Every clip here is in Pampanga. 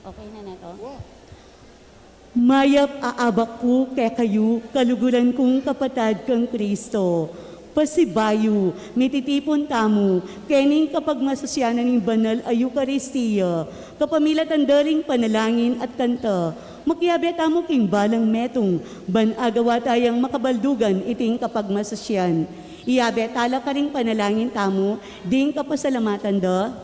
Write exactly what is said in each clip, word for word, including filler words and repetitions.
Okay na na to? Mayap a abak ku kekayu, kaluguran kung kapatad kang Kristo. Pasibayu, mititipun tamu kening kapagmasusyanan ning banal a Eukaristia, kapamilatan da ring panalangin at kanta. Makiabe tamu king balang metung, ban agawa tayang makabaldugan iting kapagmasusyan. Iabe tala karing panalangin tamu ding kapasalamatan da.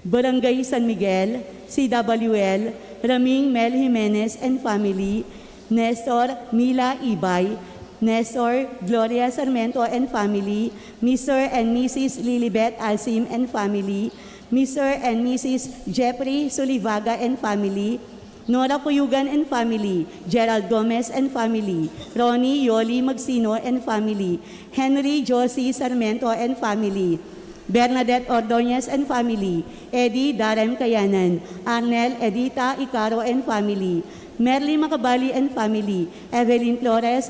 Barangay San Miguel, C W L, Raming Mel Jimenez and family, Nestor Mila Ibay, Nestor Gloria Sarmiento and family, Mister and Missus Lilibet Asim and family, Mister and Missus Jeffrey Sulivaga and family, Nora Cuyugan and family, Gerald Gomez and family, Ronnie Yoli Magsino and family, Henry Josie Sarmiento and family, Bernadette Ordonez and family, Eddie Darem Kayanan, Arnel Edita Icaro and family, Merly Macabali and family, Evelyn Flores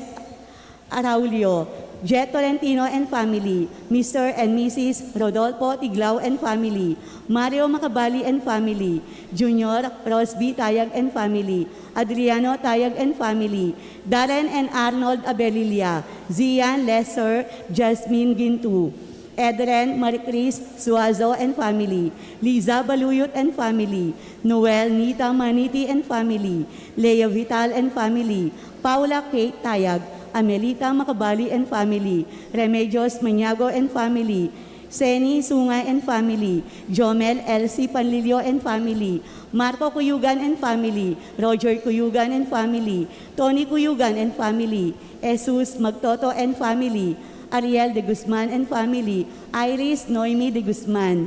Araulio, Jet Tolentino and family, Mister and Missus Rodolfo Tiglao and family, Mario Macabali and family, Junior Rosby Tayag and family, Adriano Tayag and family, Darren and Arnold Abelilla, Zian Lester, Jasmine Gintu, Edren Maricris Suazo and family, Liza Baluyot and family, Noel Nita Maniti and family, Leo Vital and family, Paula Kate Tayag, Amelita Macabali and family, Remedios Maniago and family, Seni Sungay and family, Jomel Elsie Panlilio and family, Marco Cuyugan and family, Roger Cuyugan and family, Tony Cuyugan and family, Jesus Magtoto and family, Ariel de Guzman and family, Iris Noemi de Guzman,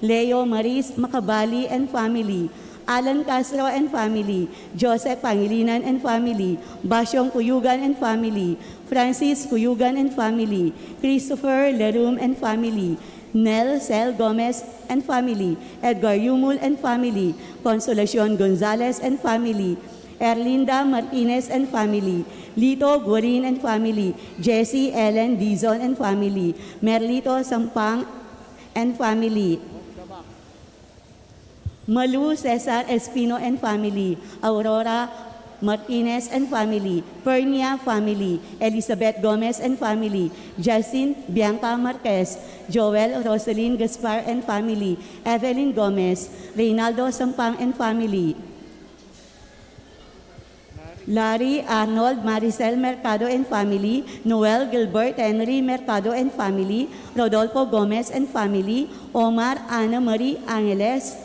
Leo Maris Macabali and family, Alan Castro and family, Joseph Pangilinan and family, Basyong Cuyugan and family, Francis Cuyugan and family, Christopher Lerum and family, Nel Cel Gomez and family, Edgar Yumul and family, Consolacion Gonzalez and family, Erlinda Martinez and family, Lito Guarin and family, Jessie Ellen Dizon and family, Merlito Sampang and family, Malu Cesar Espino and family, Aurora Martinez and family, Pernia family, Elizabeth Gomez and family, Justin Bianca Marquez, Joel Roselyn Gaspar and family, Evelyn Gomez, Reynaldo Sampang and family, Larry Arnold Maricel Mercado and family, Noel Gilbert Henry Mercado and family, Rodolfo Gomez and family, Omar Ana Marie Angeles,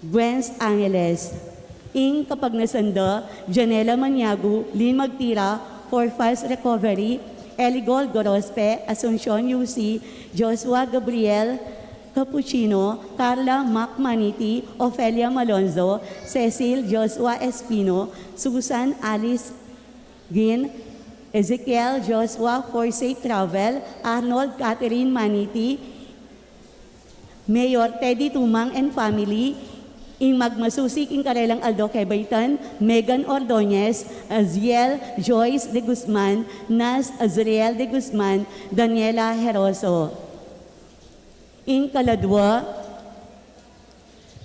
Gwen's Angeles. Ing kapagnasan da, Janela Maniago, Lynn Magtira, for fast recovery, Eligol Gorospe, Asuncion U C, Joshua Gabriel Cappuccino, Carla Mac Maniti, Ofelia Malonzo, Cecil Joshua Espino, Susan Alice Gin, Ezekiel Joshua for safe travel, Arnold Catherine Maniti, Mayor Teddy Tumang and family, ing magmasusi king karelang aldo kebaitan, Megan Ordonez, Aziel Joyce de Guzman, Nas Azriel de Guzman, Daniela Heroso. Ing kaladwa,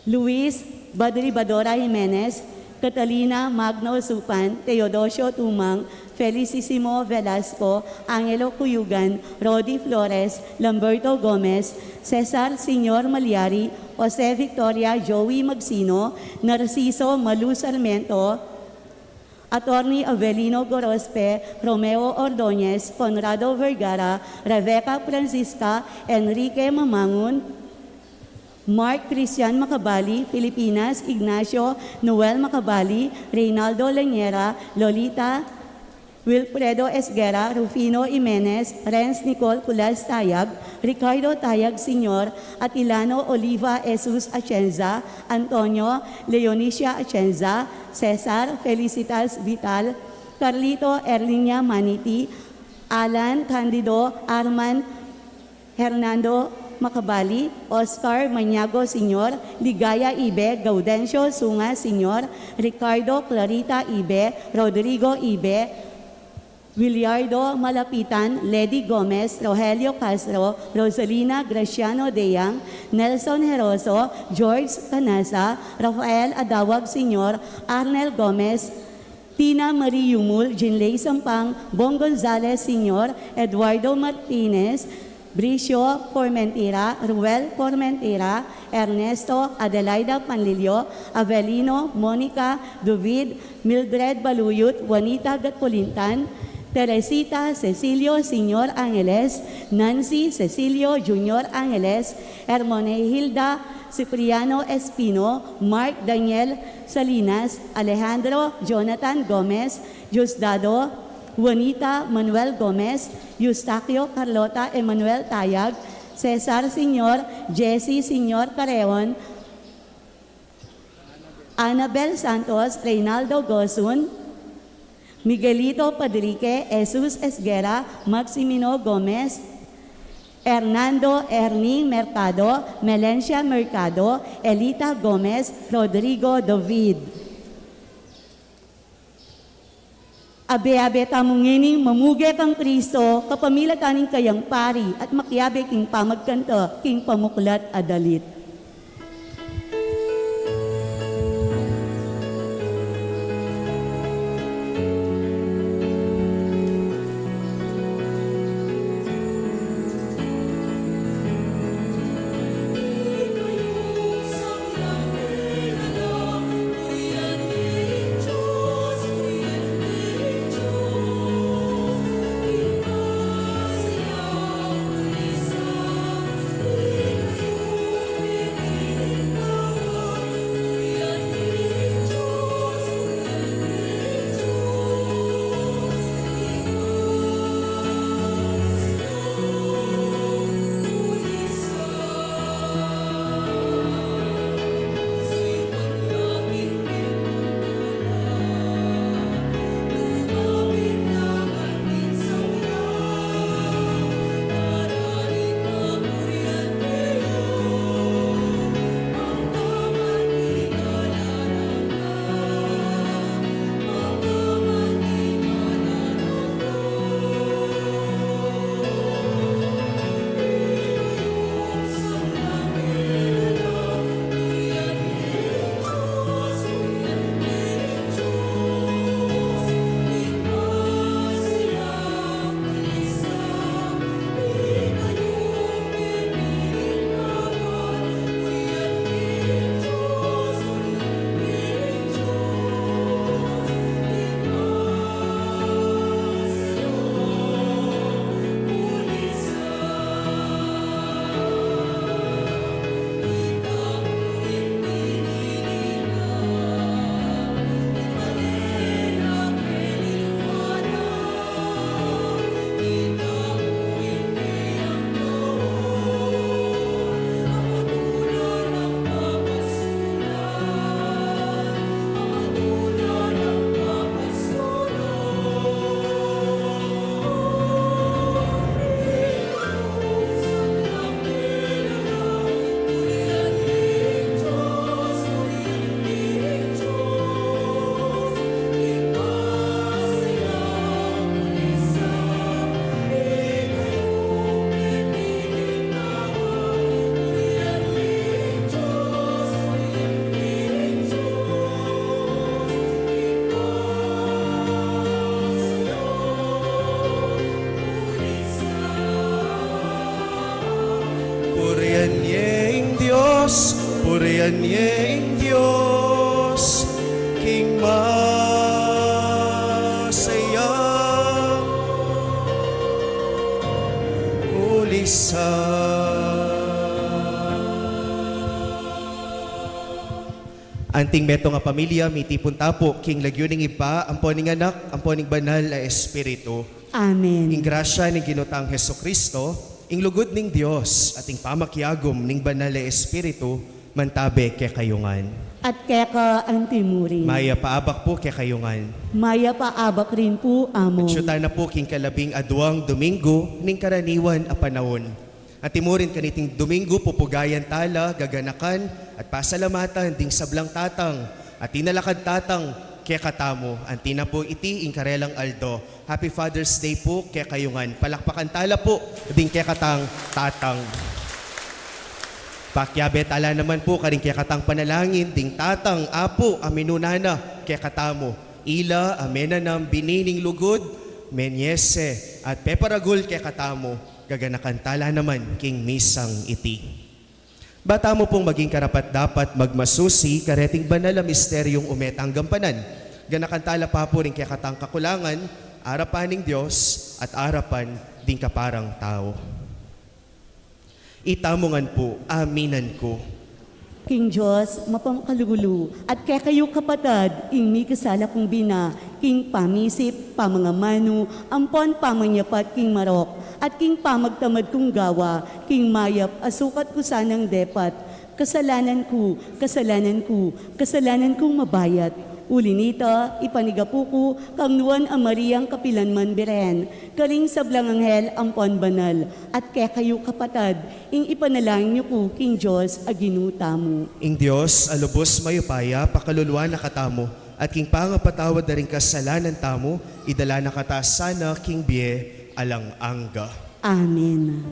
Luis Badribadora Jimenez, Catalina Magno Supan, Teodosio Tumang, Felicissimo Velasco, Angelo Cuyugan, Rodi Flores, Lamberto Gomez, Cesar Senior Malyari, Jose Victoria Joey Magsino, Narciso Malu Sarmiento, Attorney Avelino Gorospe, Romeo Ordonez, Conrado Vergara, Rebecca Francisca, Enrique Mamangun, Mark Christian Macabali, Filipinas, Ignacio Noel Macabali, Reynaldo Leñera, Lolita Wilfredo Esguerra, Rufino Jimenez, Renz Nicole Culas Tayag, Ricardo Tayag Senior, Atilano Oliva Jesus Atienza, Antonio Leonicia Atienza, Cesar Felicitas Vital, Carlito Erlinia Maniti, Alan Candido, Arman Hernando Macabali, Oscar Maniago Senior, Ligaya Ibe, Gaudencio Sunga Senior, Ricardo Clarita Ibe, Rodrigo Ibe, Williardo Malapitan, Lady Gomez, Rogelio Castro, Rosalina Graciano Deyang, Nelson Heroso, George Canasa, Rafael Adawag Senior, Arnel Gomez, Tina Marie Yumul, Jinley Sampang, Bong Gonzales Senior, Eduardo Martinez, Bricio Formentira, Ruel Formentira, Ernesto, Adelaida Panlilio, Avelino, Monica, David, Mildred Baluyut, Juanita Gatcolintan, Teresita Cecilio Senior Angeles, Nancy Cecilio Junior Angeles, Hermonehilda Cipriano Espino, Mark Daniel Salinas, Alejandro Jonathan Gomez, Diosdado, Juanita Manuel Gomez, Eustaquio Carlota Emmanuel Tayag, Cesar Senior, Jesse Senior Careon, Annabel Santos, Reynaldo Gosun, Miguelito Padrique, Jesus Esguerra, Maximino Gomez, Hernando Erning Mercado, Melencia Mercado, Elita Gomez, Rodrigo David. Abe-abe tamu ngening mamuge kang Kristo, kapamilatan ning kayang pari, at makiabe king pamagkanta king pamuklat a dalit. Purian ye ing Dios, purian ye ing Dios, king masayang kulisan. Anting metung a pamilya, mitipun ta pu king lagyu ning Ibpa, ampo ning Anak, ampo ning Banal a Espiritu. Amen. Ing grasya ning Ginu tang Jesucristo, ing lugud ning Dios, at ing pamakiagum ning Banal a Espiritu, mantabe kekayu ngan. At keka anti mu rin. Mayap a abak pu kekayu ngan. Mayap a abak rin pu, Among. Atiu tana pu king kalabing aduang Domingo ning karaniwan a panaun. Anti mu rin kaniting Domingo, pupugayan tala, gaganakan, at pasalamatan ding sablang tatang, at tinalakad tatang, kekatamu. Anti na pu iti ing karelang aldo. Happy Father's Day pu kekayu ngan. Palakpakan tala pu ding kekatang tatang. Pakiabe tala naman pu karing kekatang panalangin ding tatang apu a minuna na kekatamu. Ila a menanam bini ning lugud, menyese, at peparagul kekatamu, gaganakan tala naman king misang iti. Ba tamu pung maging karapat-dapat magmasusi kareting banal a misteryung ume tang gampanan, ganakan tala pa pu ring kekatang kakulangan, arapan ning Dios at arapan ding kaparang tau. Itamu ngan pu, aminan ku. King Dios mapamakalulu, at kekayu kapatad, ing mikasala kung bina, king pamisip, pamangamanu, ampon pamanyapat king marok, at king pamagtamad kung gawa, king mayap a sukat ku sanang depat. Kasalanan ku, kasalanan ku, kasalanan kung mabayat. Uli nita, ipanigapu ku kang Nuan a Mariang kapilanman Birhen, karing sablang anghel ampon banal, at kekayu kapatad, ing ipanalangin yu ku king Dios a Ginu tamu. Ing Dios a lubos mayupaya pakaluluan na katamu, at king pangapatawad da ring kasalanan tamu, idala na kata sana king bie alang angga. Amen.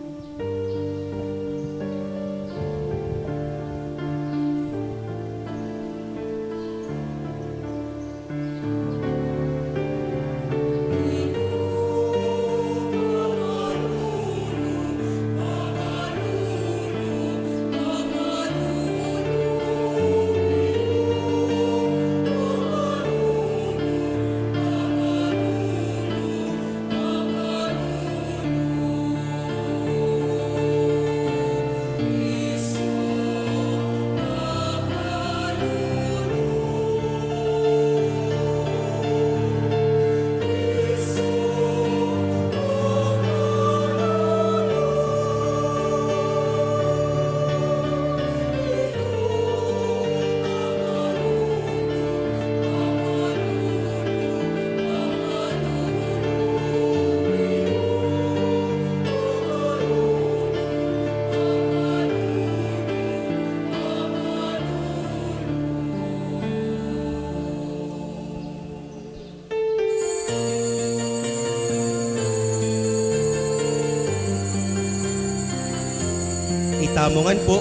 Itamu ngan pu.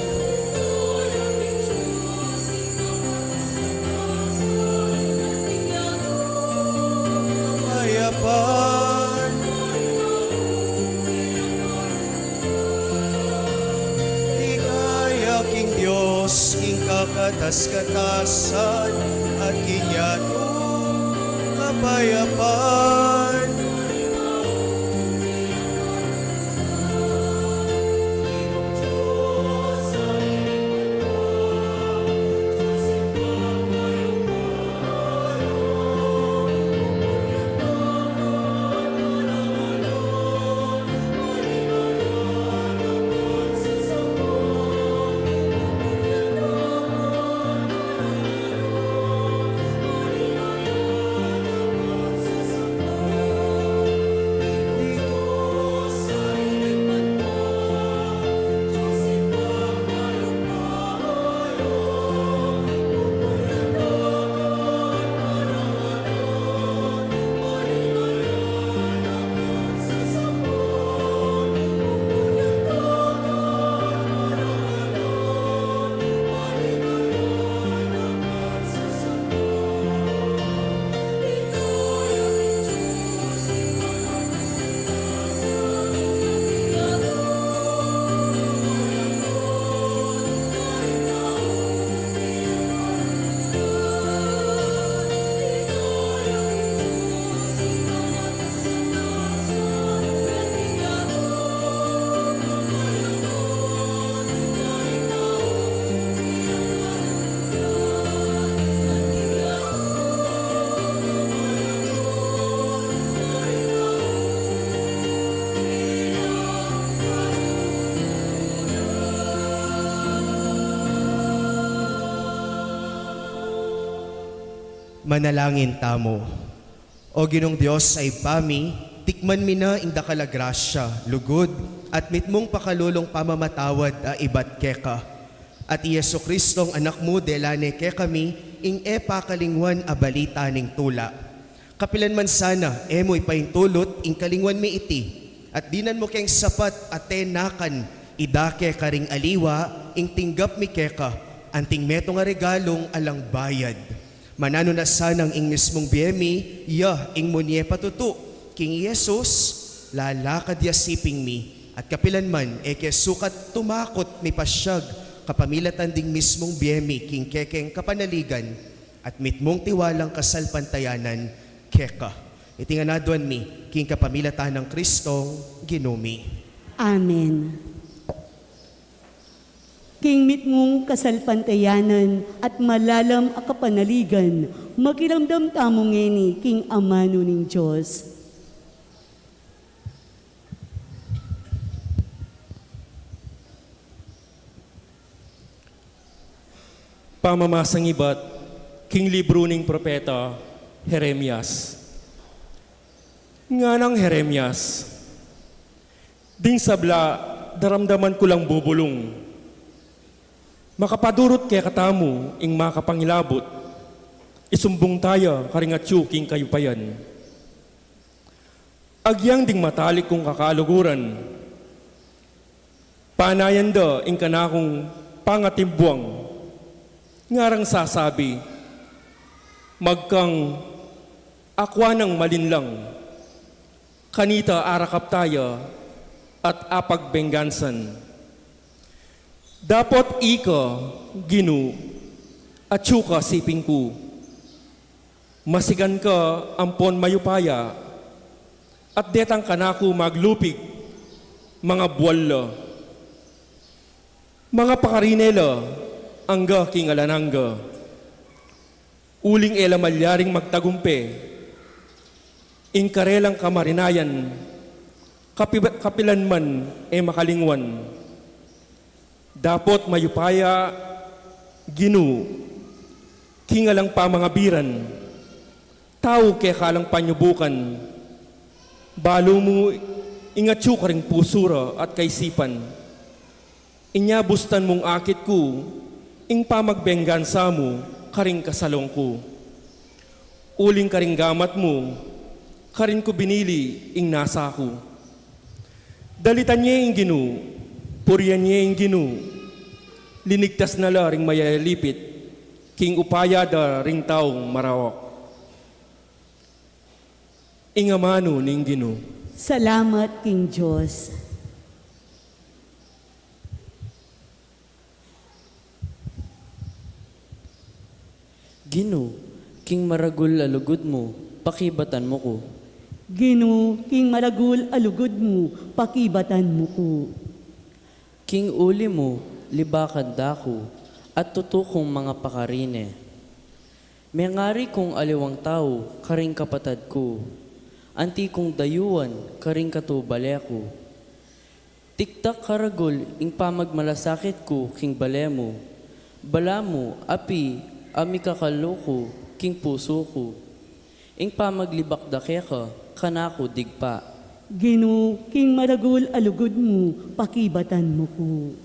Kapayapan. Ligaya king Dios, king kakatas-katasan, at king yatu, kapayapan. Manalangin tamu. O Ginung Dios a Ibpa mi, tikman mi na ing dakal a grasya, lugud, at mitmung pakalulung pamamatawad a ibat keka. At i Jesucristong Anak mu, dela ne kekami, ing e pakalingwan a balita ning tula. Kapilan man sana e mu ipaintulut ing kalingwan mi iti, at dinan mu keng sapat a tenakan, ida ke karing aliwa ing tinggap mi keka, anting metung a regalung alang bayad. Mananu na sanang ing mismung bie mi, ya ing munye patutu king i Jesus, lalakad ya siping mi, at kapilan man e ke sukat tumakut mipasyag kapamilatan ding mismung bie mi king kekeng kapanaligan, at mitmung tiwalang kasalpantayanan keka. Iti ngan aduan mi king kapamilatan nang Kristong Ginu mi. Amen. King mitmung kasalpantayanan at malalam a kapanaligan, makiramdam tamu ngeni king amanu ning Dios. Pamamasang ibat king libru ning propeta Jeremias. Nganang Jeremias, ding sabla, daramdaman ku lang bubulung. Makapadurut kekatamu ing makapangilabut, isumbung taya karing atyu king kayupayan. Agyang ding matalik kung kakaluguran, panayan da ing kanakung pangatimbuang, ngarang sasabi, magkang akua nang malinlang, kanita arakap taya at apagbenggansan. Dapot ika, Ginu, atyu ka siping ku. Masigan ka ampon mayupaya, at detang kanaku maglupig, mga bual la, mga pakarine la, angga king alang angga. Uling e la malyaring magtagumpe ing karelang kamarinayan, kapi-, kapilan man e makalingwan. Dapot mayupaya, Ginu, king alang pamangabiran, tau keka lang panyubukan. Balu mu ing atyu karing pusu ra at kaisipan. Inya bustan mung akit ku ing pamagbenggansa mu karing kasalung ku. Uling karing gamat mu, karin ku binili ing nasa ku. Dalitan ye ing Ginu, purian ye ing Ginu, linigtas na la ring mayayalipit, king upaya da ring taung maraok. Ing amanu ning Ginu. Salamat king Dios. Ginu, king maragul a lugud mu, pakibatan mu ku. Ginu, king maragul a lugud mu, pakibatan mu ku. King uli mu, libakan da ku, at tutu kung mga pakarine. Mengari kung aliwang tau karing kapatad ku, anti kung dayuan karing katubale ku. Tiktak karagul ing pamagmalasakit ku king bale mu, balamu api a mikakalu ku king pusu ku. Ing pamaglibak da keka, kanaku digpa. Ginu, king maragul a lugud mu, pakibatan mu ku.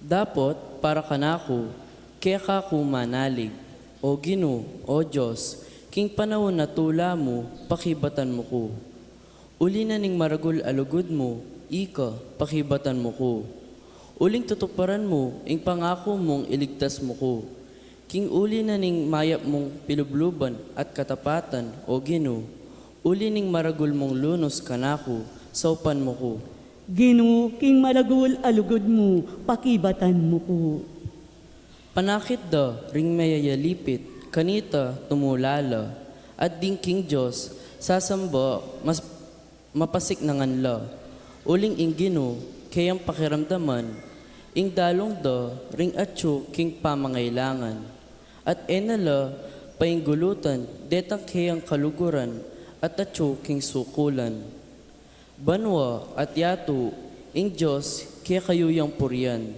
Dapot para kanaku, keka ku manalig, O Ginu, O Dios, king panaun a tula mu, pakibatan mu ku. Uli na ning maragul a lugud mu, ika, pakibatan mu ku. Uling tutuparan mu ing pangaku mung iligtas mu ku. King uli na ning mayap mung pilubluban at katapatan, O Ginu, uli ning maragul mung lunus kanaku, saupan mu ku. Ginu, king maragul a lugud mu, pakibatan mu ku. Panakit da ring mayayalipit, kanita tumula la, at ding king Dios sasamba mas mapasiknangan la. Uling ing Ginu keyang pakiramdaman, ing dalung da ring atyu king pamangailangan, at e na la painggulutan detang keyang kaluguran at atyu king sukulan. Banua at yatu, ing Dios kekayu yang purian,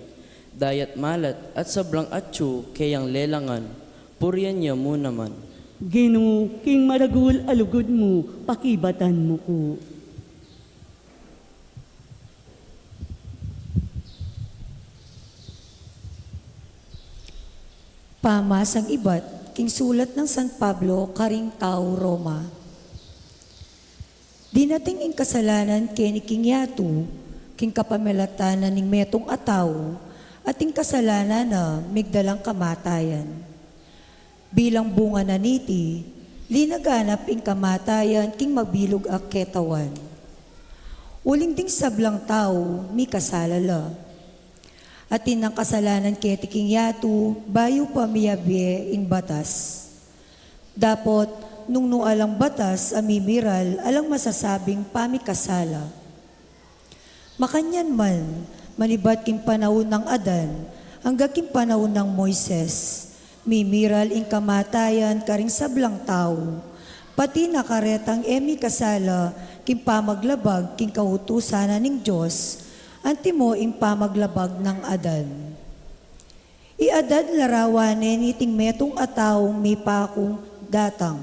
dayat malat at sablang atyu keyang lelangan, purian ya mu naman. Ginu, king maragul a lugud mu, pakibatan mu ku. Pamasang ibat king sulat nang San Pablo karing tau Roma. Dinating ing kasalanan keni king yatu, king kapamilatan na ning metung a tau, at ing kasalanan na migdalang kamatayan. Bilang bunga na niti, linaganap ing kamatayan king mabilug a ketawan. Uling ding sablang tau, mikasala la. Atin nang kasalanan keti king yatu, bayu pa miyabie ing batas. Dapot, nung nu alang batas a mimiral, alang masasabing pamikasala. Makanyan man, manibat king panaun nang Adan, angga king panaun nang Moises, mimiral ing kamatayan karing sablang tau, pati na karetang e mikasala king pamaglabag king kautusan na ning Dios, antimo ing pamaglabag nang Adan. I Adan larawan ne niting metung a taung mipaku datang.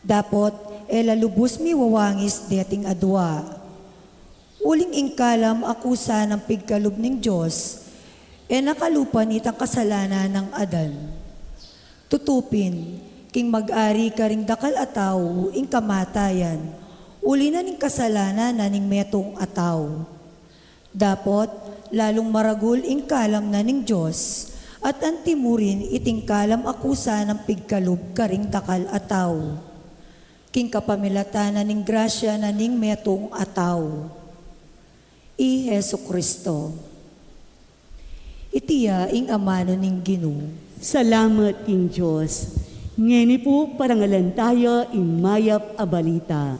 Dapot, e la lubus miwawangis deting adua. Uling ing kalam a kusa nang pigkalub ning Dios, e na kalupa nitang kasalanan nang Adan. Tutu pin, king mag-ari karing dakal a tau ing kamatayan, uli na ning kasalanan na ning metung a tau. Dapot, lalung maragul ing kalam na ning Dios, at antimurin iting kalam a kusa nang pigkalub karing dakal a tau. King kapamilatan na ning grasya na ning metung a tau. I Jesu Cristo. Iti ya ing amanu ning Ginu. Salamat king Dios. Ngeni pu parangalan taya ing mayap a balita.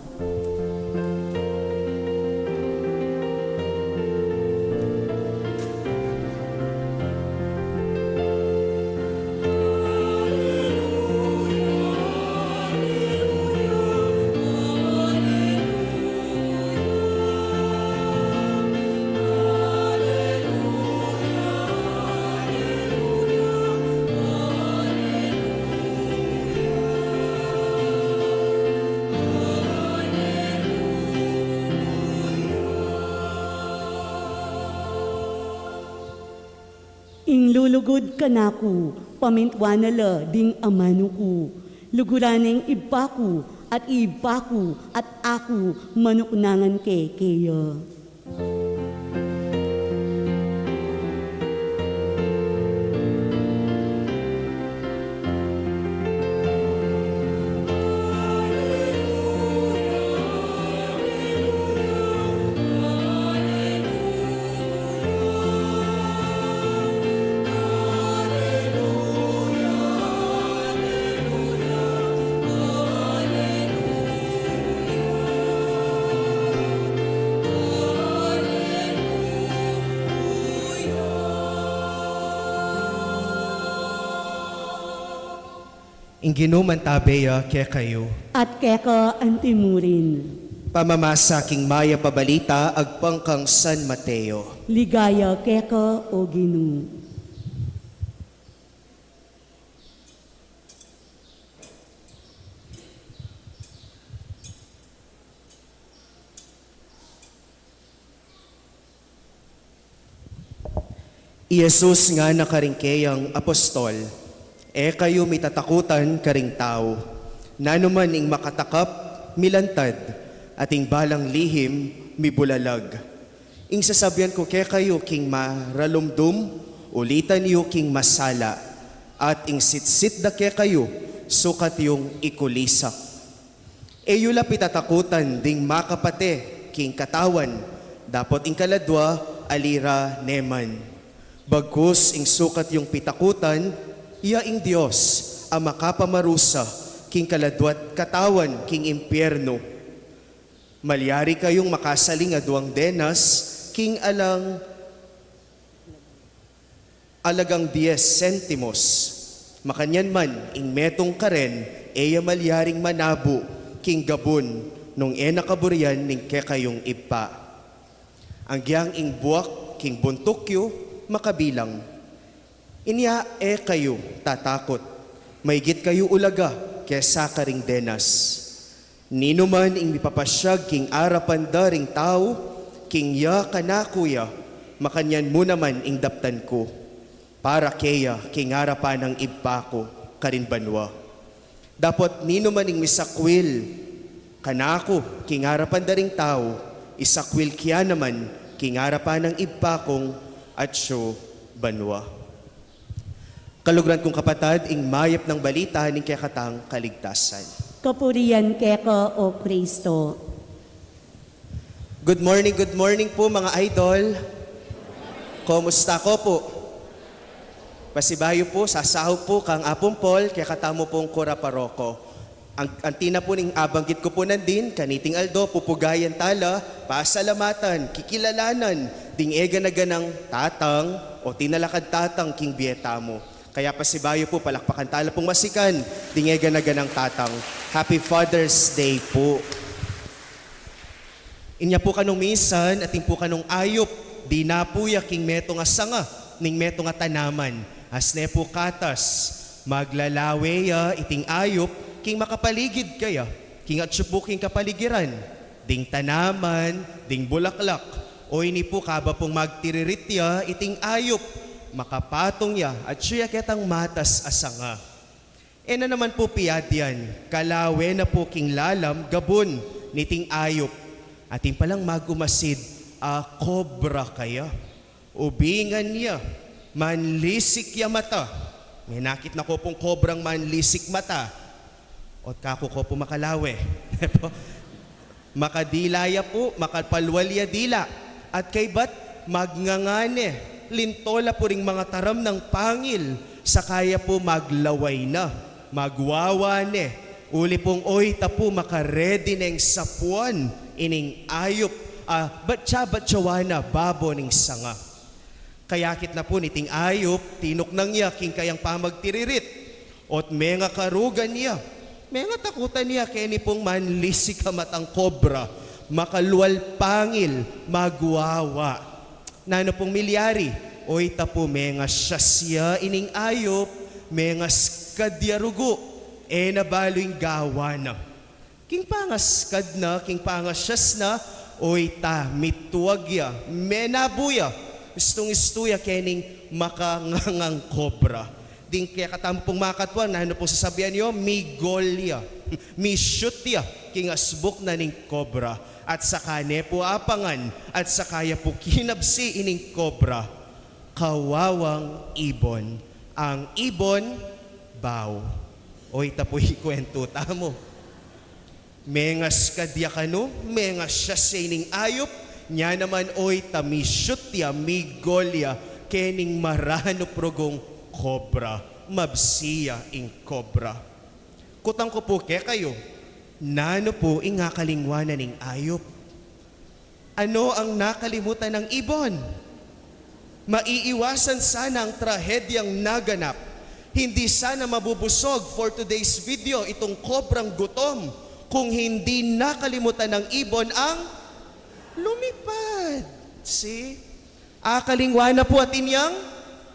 Ing lulugud kanaku, pamintuan na la ding amanu ku. Luguran neng Ibpa ku, at Ibpa ku, at aku manuknangan ke keya. Ing Ginu mantabe ya kekayu. At keka antimurin. Pamamasa king mayap a balita agpang kang San Mateo. Ligaya keka, O Ginu. I Jesus ngana karing keyang apostol, "E kayu mitatakutan karing tau. Nanu man ing makatakap, milantad, at ing balang lihim, mibulalag. Ing sasabian ku kekayu king maralumdum, ulitan yu king masala, at ing sitsit da kekayu, sukat yung ikulisak." E yu la pitatakutan ding makapate king katawan, dapot ing kaladua ali ra ne man. Bagkus ing sukat yung pitakutan, iya ing Dios a makapamarusa king kaladwa't katawan king impiernu. Malyari kayung makasaling aduang denas king alang alagang dies sentimos. Makanyan man, ing metung karen e ya malyaring manabu king gabun nung e na kaburian ning kekayung Ibpa. Agyang ing buak king buntuk yu makabilang. Inya e kayu tatakut, maygit kayu ulaga kesa karing denas. Ninuman ing mipapasyag king arapan da ring tau, king ya kanaku ya, makanyan mu naman ing daptan ku. Para keya king arapan ning Ibpa ku karin banua. Dapot ninuman ing misakwil kanaku king arapan da ring tau, isakwil ke ya naman king arapan ning Ibpa kung atsu banua. Kaluguran kung kapatad, ing mayap nang balita ning kekatang kaligtasan. Kapurian keka, O Kristo. Good morning, good morning po, mga idol. Kumusta ko po? Pasibayu po, sasaup po kang Apung Paul, kekatamu pung kura paroko. Ang, anti na po ning abanggit ku po nandin, kaniting aldo, pupugayan tala, pasalamatan, kikilalanan, ding e gana-ganang tatang, o tinalakad tatang, king bie tamu. Kaya pasibayu po, palakpakan tala pung masikan, ding e gana-ganang tatang. Happy Father's Day po. Inya po kanung minsan, atin po kanung ayup, dinapu ya king metung a sanga, ning metung a tanaman. Asne po katas, maglalawe ya iting ayup, king makapaligid kaya, king atsu po king kapaligiran, ding tanaman, ding bulaklak, o ini po kaba pung magtiririt ya iting ayup, makapatung ya, atsu ya ketang matas a sanga. E na naman po piadian, kalawe na po king lalam gabun niting ayup. Atin palang magumasid a kobra kaya. Ubingan ya, manlisik ya mata. Menakit na ko pung kobrang manlisik mata. Ot kaku ko po makalawe. Makadila ya po, makapalwal ya dila. At kaybat, magngangane, linto la po ring mangataram nang pangil, saka ya po maglaway na, magwawa ne, uli pung oyta po makaredi neng sapuan ining ayup, a, batsa-batsawa na babo ning sanga. Kayakit na po niting ayup, tinuknang ya king kayang pamagtiririt. Ot mengakarugan ya, mengatakutan ya keni pung manlisik a matang kobra, makalwal pangil, magwawa. Nanu pung milyari? Oyta po mengasyas ya ining ayup, mengaskad ya rugu, e na balu ing gawa na. King pangaskad na, king pangasyas na, oyta, mituag ya, menabu ya, istung-istu ya kening makangangang kobra. Ding kekatamu pung makatuan, nanu pung sasabian yu? Migol ya, mi-shoot ya king asbuk na ning kobra. At saka ne po apangan, at saka ya po kinabsi ining kobra. Kawawang ibon. Ang ibon, bau. Oyta po ing kwentu tamu. Mengaskad ya kanu, mengasyas ya ining ayup, nya naman oyta mi-shoot ya, migol ya, kening maranup rugung kobra, mabsi ya ing kobra. Kutang ku po kekayu, nanu po ing akalingwanan ning ayup? Ano ang nakalimutan ng ibon? Maiiwasan sana ang trahedyang naganap. Hindi sana mabubusog for today's video itong kobrang gutom kung hindi nakalimutan ng ibon ang lumipad. See? Akalingwan na po atin yang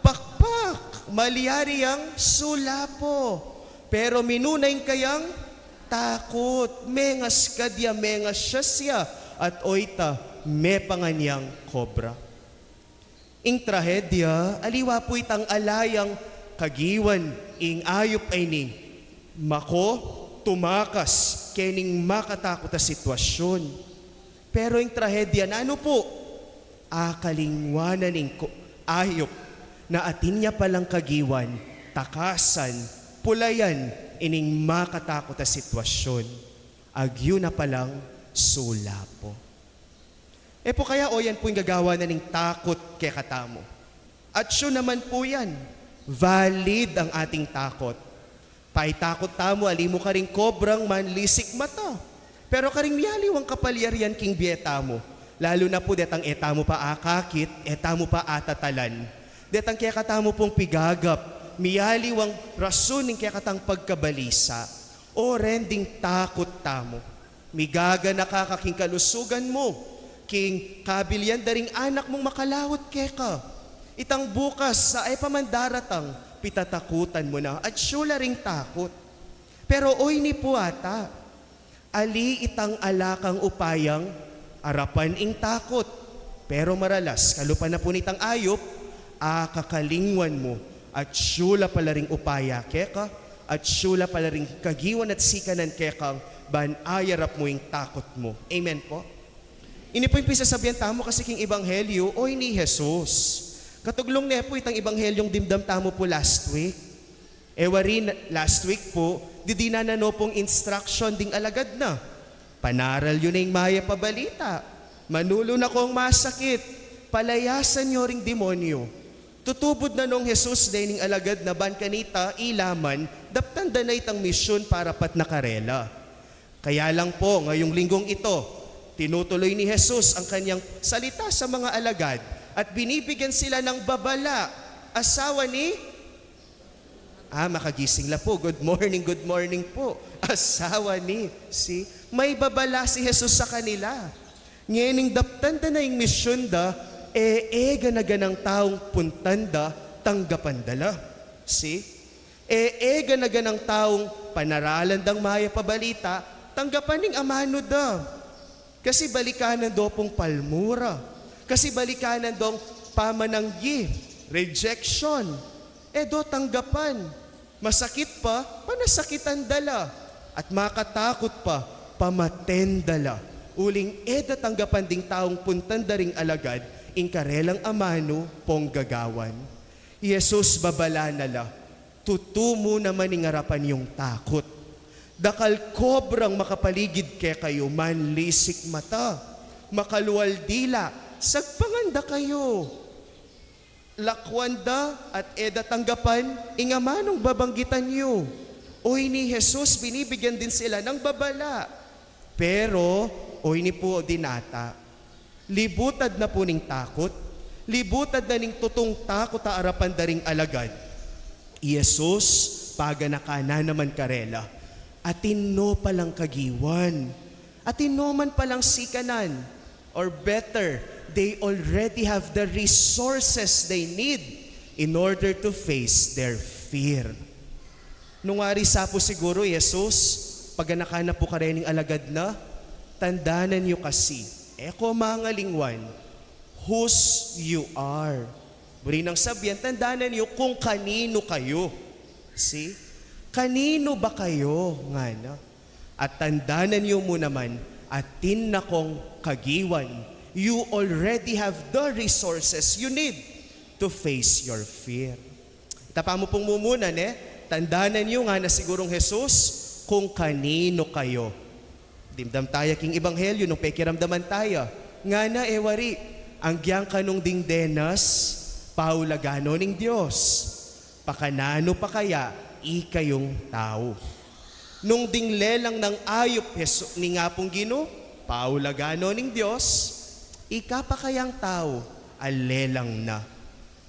pakpak, malyari yang sulapo. Pero minuna ing kayang takut, mengaskad ya, mengasyas ya, at oyta, mepangan yang kobra. Ing trahedya, aliwa po itang ala yang kagiwan ing ayup a ini, mako, tumakas kening makatakut a sitwasyun. Pero ing trahedya, nanu po? Akalingwanan ing ko-, ayup na atin ya palang kagiwan, takasan, pulayan ining makatakut a sitwasyun. Agyu na palang sulapo. E po kaya o yan po ing gagawan na ning takut kekatamu? Atsu naman po yan. Valid ang ating takut. Paitakut tamu, ali mu karing kobrang manlisik mata. Pero karing miyaliwang kapalyarian king bie tamu, lalu na po detang e tamu pa akakit, e tamu pa atatalan, detang kekatamu pung pigagap, miyaliwang rasun ning kekatang pagkabalisa, o rending takut tamu. Migaganaka ka king kalusugan mu, king kabilian da ring anak mung makalaut keka. Itang bukas sa e pa man daratang, pitatakutan mu na, atsu la ring takut. Pero oyni po ata, ali itang ala kang upayang arapan ing takut. Pero maralas, kalupa na po nitang ayup, Akakalingwan mu, atiu la pala ring upaya keka, atiu la pala ring kagiwan at sikanan kekang ban ayarap mu ing takut mu. Amen po? Ini po ing pisasabian tamu kasi king Ebanghelyo, o ini Jesus. Katuglung ne po itang Ebanghelyong dimdam tamu po last week. E wari na, last week po, didinan na no pong instruction ding alagad na. Panaral yu na ing mayap a balita. Manulu na kong masakit. Palayasan yu ring demonyo. Tutubud na nong Jesus dening alagad na ban kanita, ila man, daptan da na itang misyon para patna karela. Kaya lang po, ngayong linggong ito, tinutuloy ni Jesus ang kanyang salita sa mga alagad at binibigyan sila ng babala. Asawa ni Ah, makagising la po. Good morning, good morning po. Asawa ni, si, may babala si Jesus sa kanila. Ngening daptan da na ing misyon da, e, e gana-ganang taung puntan da, tanggapan da la. Si, e, e gana-ganang taung panaralan dang mayap a balita, tanggapan ning amanu da. Kasi balikanan do pong palmura. Kasi balikanan dong pamananggi, rejection. E do tanggapan. Masakit pa, panasakitan da la. At makatakut pa, pamaten da la. Uling e da tanggapan ding taung puntan da ring alagad, ing karelang amanu pong gagawan. I Jesus babala na la, tutu mu naman ing arapan yung takut. Dakal kobrang makapaligid kekayu, manlisik mata, makalual dila, sagpangan da kayu. Lakwan da at e da tanggapan ing amanung babanggitan yu. O ini Jesus, binibigyan din sila ng babala. Pero, o ini po din ata, libutad na po ning takut, libutad na ning tutung takut a arapan da ring alagad. I Jesus, paganakan na naman karela, atin no palang kagiwan, atin no man palang sikanan, or better, they already have the resources they need in order to face their fear. Nung ari sa po siguro, Jesus, paganakan na po karening alagad na, tandanan yu kasi, e ko mangalingwan, whose you are. Buri nang sabian, tandanan yu kung kanino kayu. See? Kanino ba kayu? Ngana. At tandanan yu mu naman, atin na kong kagiwan. You already have the resources you need to face your fear. Tapa mu pung mumuna, ne? Tandanan yu, ngana sigurung Jesus, kung kanino kayu. Dimdam taya king Ebanghelyo nung pekiramdaman taya. Ngana e wari, anggyang kanung ding denas, paulagan no ning Dios. Pakananu pa kaya ikayung tau? Nung ding lelang nang ayup Hesu-, ning Apung Ginu, paulagan no ning Dios, ika pa kayang tau, a lelang na.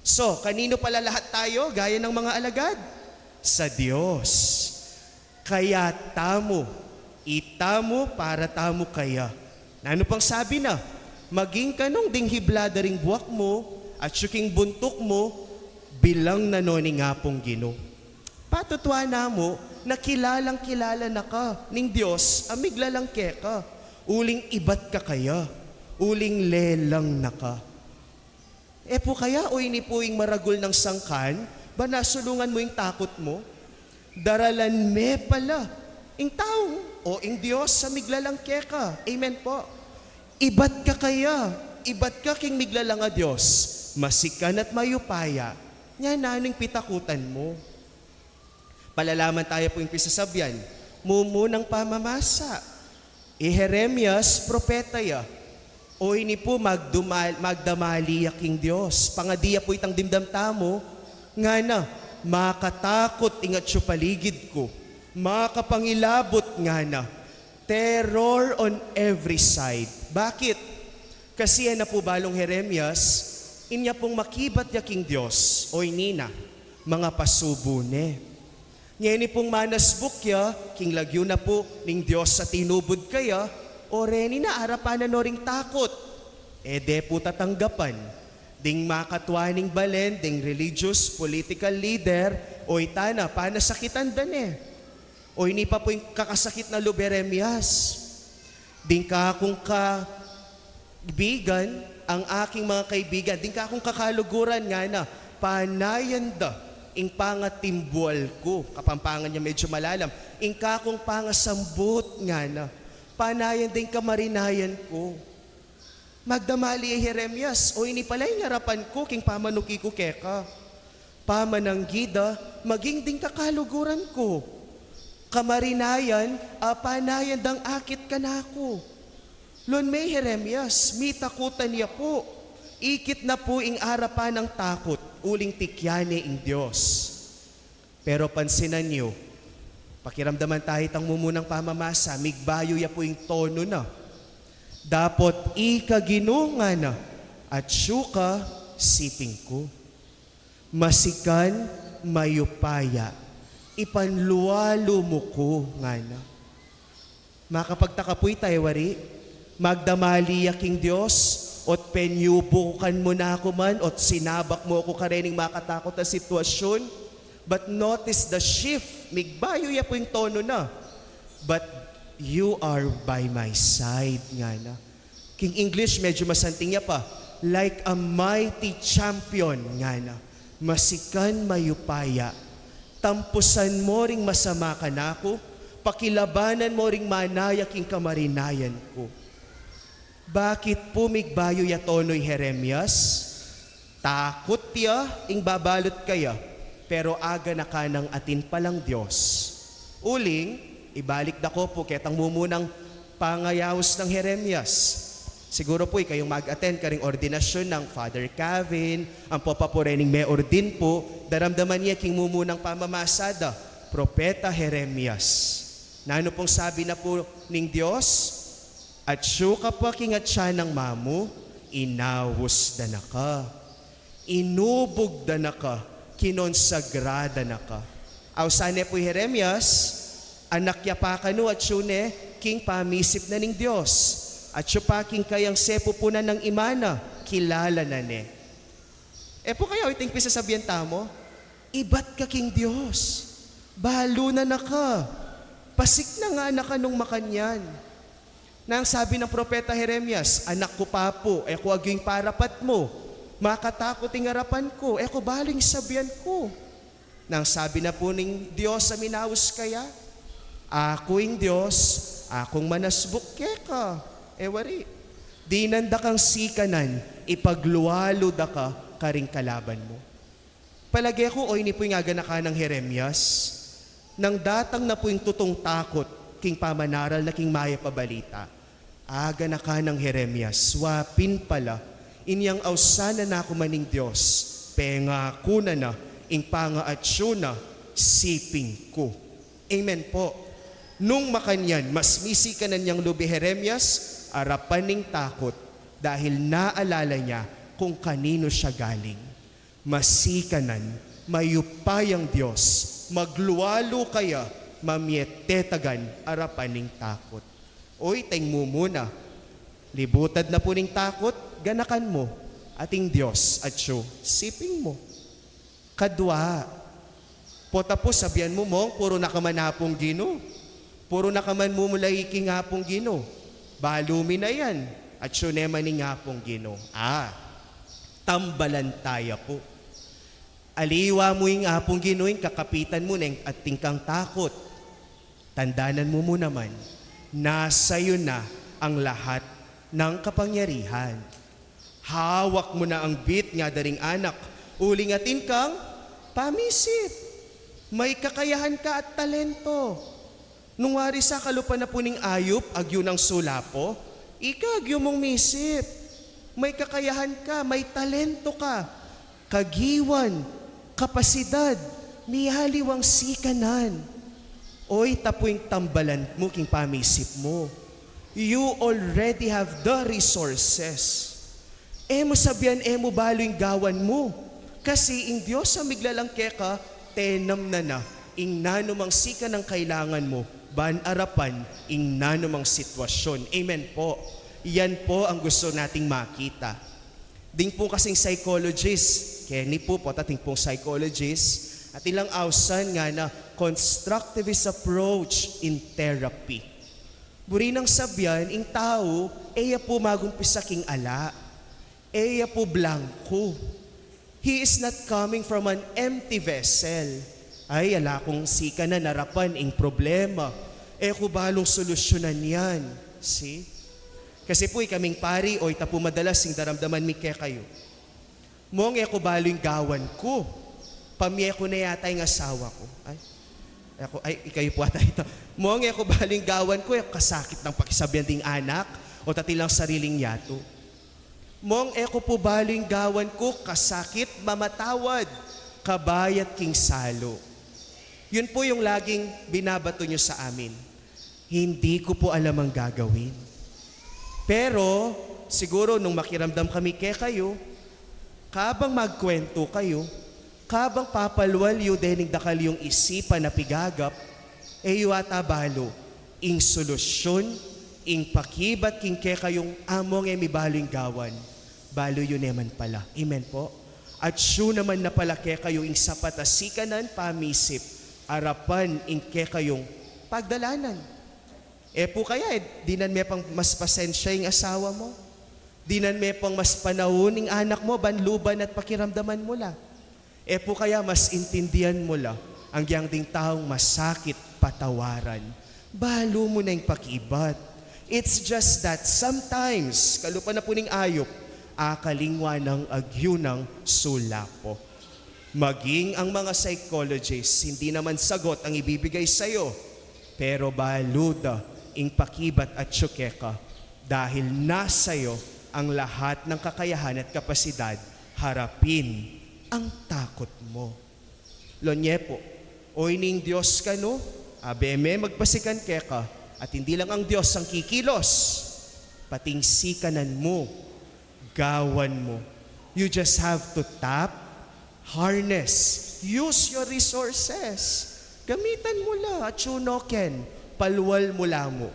So, kanino pala lahat tayo, gaya ng mga alagad? Sa Dios. Kaya tamu, itamu para tamu kaya. Nanu pang sabi na, maging kanung ding hibla da ring buak mu, at yu king buntuk mu, bilang na no ning Apung Ginu. Patutuan na mu, na kilalang kilala na ka ning Dios a miglalang keka, uling ibat ka kaya, uling lelang na ka. E pu kaya o ini pu ing maragul nang sangkan, ban asulungan mu ing takut mu? Daralan me pala ing taung, o ing Dios a miglalang keka. Amen po. Ibat ka kaya, ibat ka king miglalang a Dios, masikan at mayupaya, nya nanu ing pitakutan mu? Palalaman taya pu ing pisasabian, mumunang pamamasa. I Jeremias, propeta ya. O ini pu magdumal-, magdamali ya king Dios. Pangadi ya pu itang dimdam tamu, ngana, makatakut ing atyu paligid ku. Makapangilabut, ngana. Terror on every side. Bakit? Kasi e na pu balung Jeremias, inya pung makibat ya king Dios, o ini na, mangapasubu ne. Ngeni pung manasbuk ya, king lagyu na pu ning Dios a tinubud kaya, o reni na arapan na no ring takut. E de pu tatanggapan ding makatua ning balen, ding religious, political leader, o ita na, panasakitan da ne. O ini pa pu ing kakasakit na lub Jeremias. Ding kakung kaibigan, ang aking mga kaibigan, ding kakung kakaluguran ngana, Panayan da ing pangatimbual ku, Kapampangan ya medyo malalam, ing kakung pangasambut ngana. Panayan da ing kamarinayan ku. Magdamali ya i Jeremias, o ini pala ing arapan ku king pamanuki ku keka. Pamananggida, maging ding kakaluguran ku. Kamarinayan, a panayan dang akit kanaku. Lon me i Jeremias, mitakutan ya pu. Ikit na pu ing arapan nang takut, uling tikyan ne ing Dios. Pero pansinan yu, pakiramdaman tayu itang mumunang pamamasa, migbayu ya pu ing tono na. Dapot ika Ginu ngana, atsu ka siping ku. Masikan, mayupaya, ipanlualu mu ku ngana. Makapagtaka pu ita, e wari? Magdamali ya king Dios, ot penyubukan mu na ku man, ot sinabak mu ku karening makatakut a sitwasyun. But notice the shift, migbayu ya pu ing tono na. But you are by my side, ngana. King English, medyo masanting ya pa. Like a mighty champion, ngana. Masikan, mayupaya. Tampusan mo ring masama kanaku, pakilabanan mo ring manaya king kamarinayan ku. Bakit pu migbayu ya tono i Jeremias? Takut ya ing babalut kaya, pero aganakan nang atin palang Dios. Uling, ibalik da ko pu ketang mumunang pangayaus nang Jeremias. Siguro pu, ikayung mag-attend karing ordinasyun nang Father Kevin, ampo pa pu rening me-ordin pu, daramdaman ye king mumunang pamamasa da, Propeta Jeremias. Nanu pung sabi na pu ning Dios? Atsu ka pa king atian nang mamu, inaus da na ka. Inubug da na ka, kinonsagra da na ka. Ausan ne pu i Jeremias, anak ya pa kanu atsu ne king pamisip na ning Dios. Atsu pa king kayang sepupunan nang ima na, kilala na ne. E pu kaya iting pisasabian tamu? Ibat ka king Dios. Balu na na ka. Pasik na ngana ka nung makanyan. Nang sabi nang propeta Jeremias, anak ku pa pu, e ku agyu ing parapat mu. Makatakut ing arapan ku, e ku balu ing sabian ku. Nang sabi na pu ning Dios a minaus kaya, aku ing Dios, akung manasbuk keka. E wari, dinan da kang sikanan, ipaglualu da ka karing kalaban mu. Palage ku, o ini pu ing aganakan nang Jeremias. Nang datang na pu ing tutung takut king pamanaral na king Mayap a Balita, aganakan nang Jeremias, wa pin pala, inyang ausan na ku man ning Dios, pengaku na na ing pangaatsu na siping ku. Amen pu. Nung makanyan, mas misikanan yang lub i Jeremias arapan ning takut, dahil naalala nya kung kaninu sia galing. Masikanan, mayupayang Dios, maglualu kaya, mamie tetagan arapan ning takut. Uy, teng mumuna, libutad na pu ning takut, ganakan mu, ating Dios atsu siping mu. Kadua, pota pu sabian mu mung, puru na ka man Apung Ginu. Puru na ka man mumulai king Apung Ginu. Balu mi na yan, atsu ne man ing Apung Ginu. A, tambalan taya pu. Aliwa mu ing Apung Ginu, ing kakapitan mu neng atin kang takut. Tandanan mu mu naman, nasa yu na ang lahat ng kapangyarihan. Hawak mu na ang bit ngada ring anak, uling atin kang pamisip. May kakayahan ka at talento. Nung wari sa kalupa na pu ning ayup, agyu nang sulapo, ika agyu mung misip. May kakayahan ka, may talento ka. Kagiwan, kapasidad, miyaliwang sikanan. Oy, tapu ing tambalan mu king pamisip mu. You already have the resources. E mu sabian, e mu balu ing gawan mu. Kasi ing Dios a miglalang keka, tenam na na ing nanumang sikanan a kailangan mu, ban arapan ing nanumang sitwasyun. Amen po. Yan po ang gusto nating makita. Ding pung kasing psychologist, keni pu, pota ding pung psychologist, atin lang ausan ngana constructivist approach in therapy. Buri nang sabian, ing tau, e ya pu magumpisa king ala, e ya pu blanku. He is not coming from an empty vessel. Ay, ala kung sikanan arapan ing problema. E ku balung solusyunan yan. See? Kasi pu, ikaming pari, o ita pu madalas ing daramdaman mi kekayu. Mong e ku balu ing gawan ku. Pamye ku na yata ing asawa ku. Ay, e ku, ay, ikayu pu ata ita. Mong e ku balu ing gawan ku, e ku kasakit nang pakisabyan ding anak, o tatilang sariling yatu. Mong e ku pu balu ing gawan ku, kasakit mamatawad, kabayat king salu. Yun pu yung laging binabato niyo sa amin. Hindi ku pu alam ang gagawin. Pero, siguro nung makiramdam kami kekayu, kabang magkwentu kayu, kabang papalwal yu dening dakal yung isipan a pigagap, e yu ata balu ing solusyun, ing pakibat king kekayung among e mi balu ing gawan. Balu yu ne man pala. Amen po? Atsu naman na pala kekayu ing sapat a sikanan, pamisip, arapan ing kekayung pagdalanan. E pu kaya, e, dinan me pang mas pasensya ing asawa mu? Dinan me pang mas panaun ing anak mu, ban luban at pakiramdaman mu la? E pu kaya mas intindian mu la, agyang ding taung masakit patawaran? Balu mu na ing pakibat. It's just that sometimes, kalupa na pu ning ayup, akalingwan nang agyu nang sulapo. Maging ang mga psychologists, hindi naman sagot ang ibibigay sayo, pero balu da ing pakibat atsu keka, dahil nasa iyo ang lahat ng kakayahan at kapasidad harapin ang takot mo. Lonye pu, o ini ing Dios kanu, abe me magpasikan keka, at hindi lang ang Dios ang kikilos, pati ing sikanan mu, gawan mu. You just have to tap, harness, use your resources. Gamitan mu la, atsu no ken, palwal mu la mu.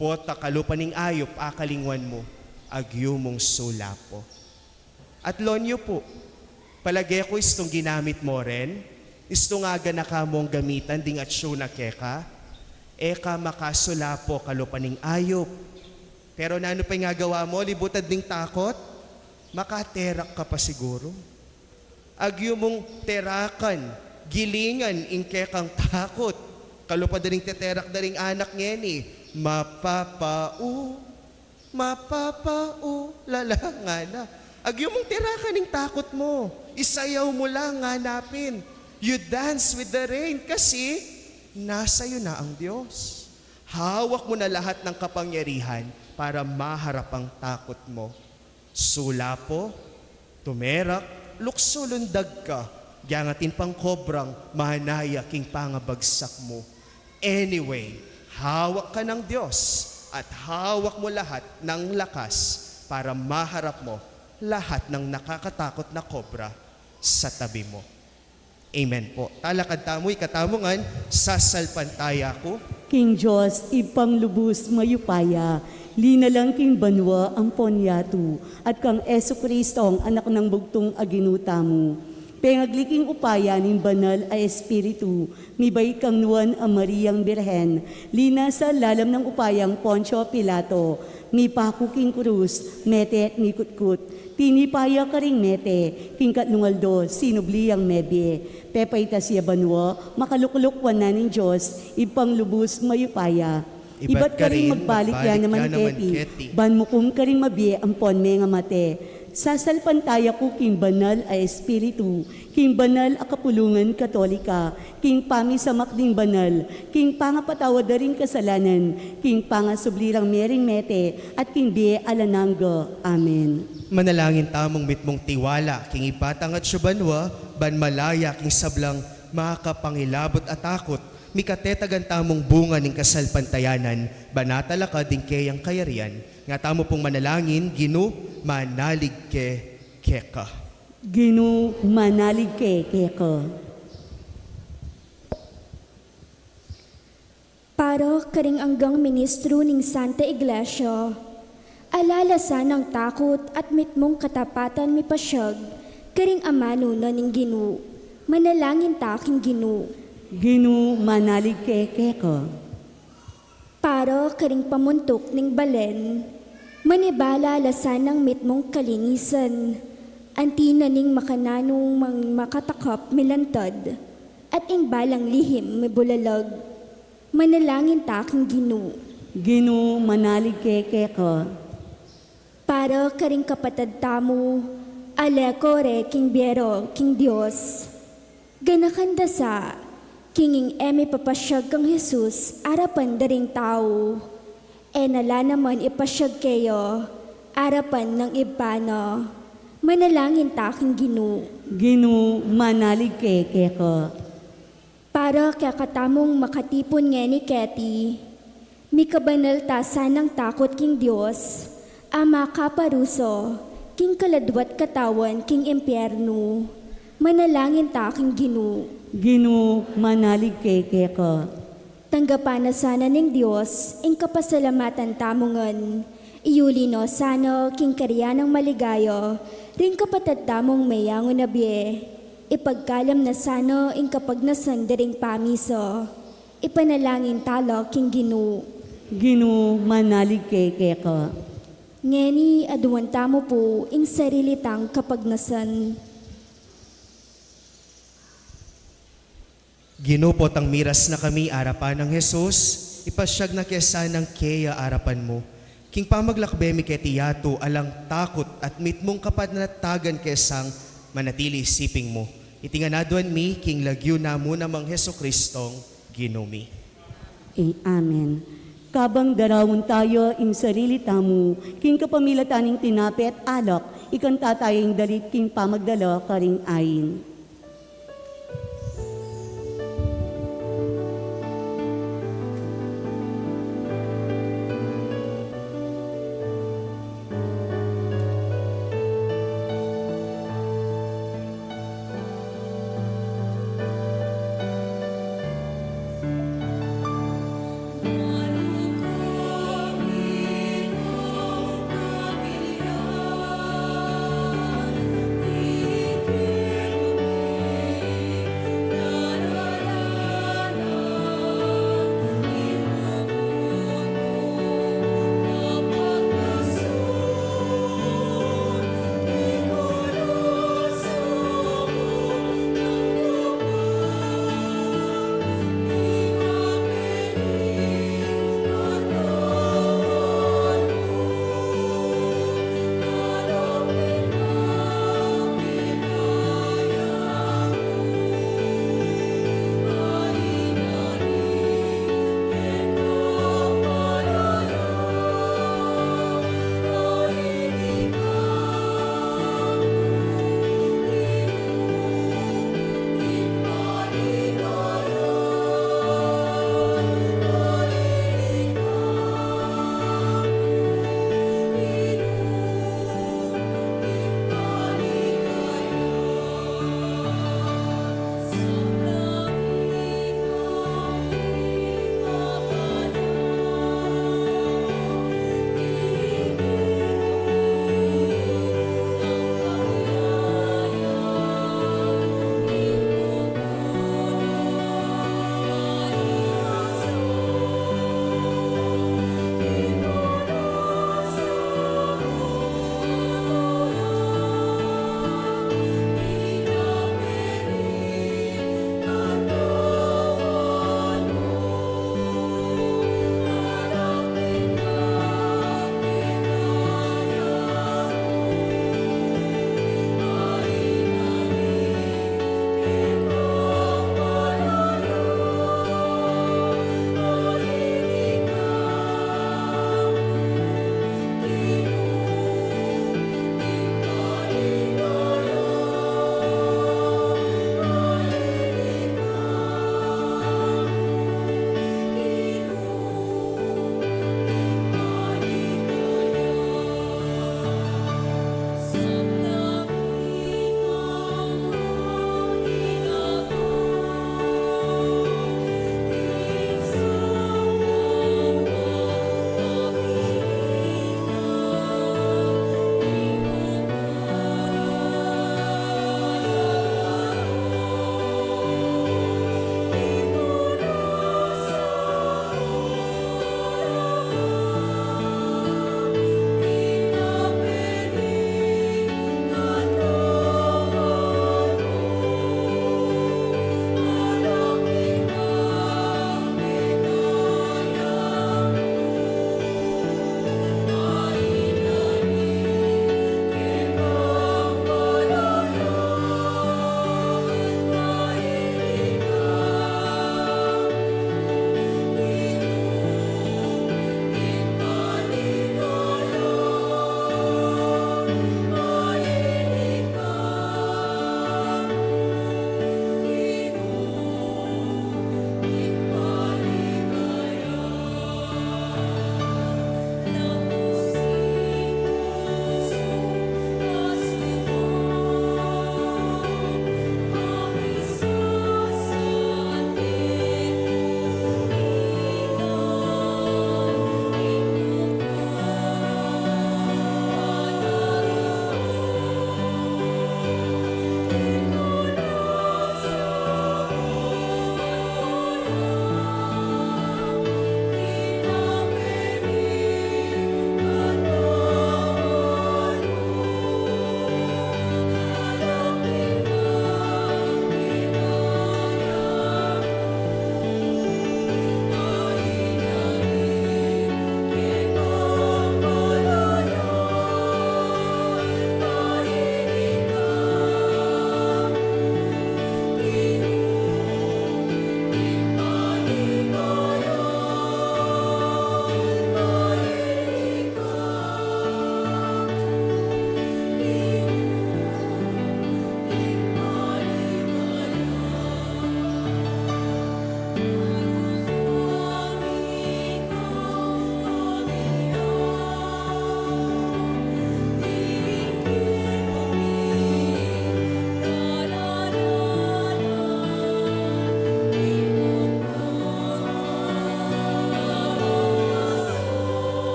Pota kalupa ning ayup, akalingwan mu, agyu mung sulapo. At lonyu pu, palage ku istung ginamit mo ren, istung aganaka mong gamitan ding atsu na keka, e ka makasulapo kalupa ning ayup. Pero nanu pa ing agawa mo, libutad ning takot? Makaterak ka pa siguru. Agyu mung terakan, gilingan ing kekang takot. Kalupa da ring teterak da ring anak ngeni, mapapau, mapapau, lala ngana. Agyu mung terakan ing takot mo, isayaw mu la, ngana pin. You dance with the rain kasi nasa iyo na ang Dios. Hawak mu na lahat ng kapangyarihan para maharap ang takot mo. Sulapo, tumerak, luksu, lundag ka, gyangatin pang kobrang manaya king pangabagsak mu. Anyway, hawak ka ng Dios at hawak mu lahat ng lakas para maharap mo lahat ng nakakatakot na kobra sa tabi mo. Amen po. Talakad tamu, ikatamu ngan, sasalpantaya ku. King Dios, Ibpang lubus mayupaya, linalang king banua ampon yatu, at kang Jesucristo, ang Anak nang bugtung a Ginu tamu. Pengagli king upaya ning Banal a Espiritu, mibait kang Nuan a Mariang Birhen, linasa lalam nang upayang Poncio Pilato, mipaku king krus, mete at mikutkut, tinipa ya karing mete, king katlung aldo, sinubli yang mebie. Pepaitas ya banua, makalukluk wanan ning Dios, Ibpang lubus mayupaya. Ibat karin magbalik ya naman keti, ban mukum karing mabie ampon menga mate. Sasalpantaya ku king Banal a Espiritu, king banal a kapulungan Katolika, king pamisamak ding banal, king pangapatawad da ring kasalanan, king pangasubli rang mering mete, at king bie alang angga. Amen. Manalangin tamung mitmung tiwala king Ibpa tang atsu banua, ban malaya king sablang makapangilabut a takut, mikatetagan tamung bunga ning kasalpantayanan, ban atalakad ing keyang kayarian. Nga tamu pung manalangin, Ginu, manalig ke keka. Ginu, manalig ke keka. Para karing anggang ministru ning Santa Iglesia, ala la sanang takut at mitmung katapatan mipasyag karing amanu na ning Ginu. Manalangin ta king Ginu. Ginu, manalig ke keka. Para karing pamuntuk ning balen, manibala la sanang mitmung kalinisan, Anti na ning makananung mang makatakap milantad, at ing balang lihim mibulalag. Manalangin ta king Ginu. Ginu, manalig ke keka. Para karing kapatad tamu, a leko re king bie ra king Dios. Ganakan da sa, king ing e mipapasiag kang Jesus arapan da ring tau. E na la naman ipasiag keya arapan ning Ibpa na. Manalangin ta king Ginu. Ginu, manalig ke keka. Para kekatamung makatipun ngeni keti, mikabanal ta sanang takut king Dios, a makaparusa king kaladwa't katawan king impiernu. Manalangin ta king Ginu. Ginu, manalig ke keka. Tanggapan na sana ning Dios ing kapasalamatan tamu ngan, iyuli na sana king karian nang maligaya ring kapatad tamung meyangu na bie. Ipagkalam na sana ing kapagnasan da ring pamisa. Ipanalangin ta la king Ginu. Ginu, manalig ke keka. Ngeni aduan tamu pu ing sarili tang kapagnasan. Ginu, potang miras na kami arapan nang Jesus, ipasiag na ke sanang keya arapan mu. King pamaglakbe mi keti yatu, alang takut at mitmung kapanatagan ke sang manatili king siping mu. Iti ngan aduan mi king lagyu namu nang Jesucristong Ginu mi. E, amen. Kabang daraun taya ing sarili tamu, king kapamilatan ning tinape at alak, ikanta taya ing dalit king pamagdala karing ain.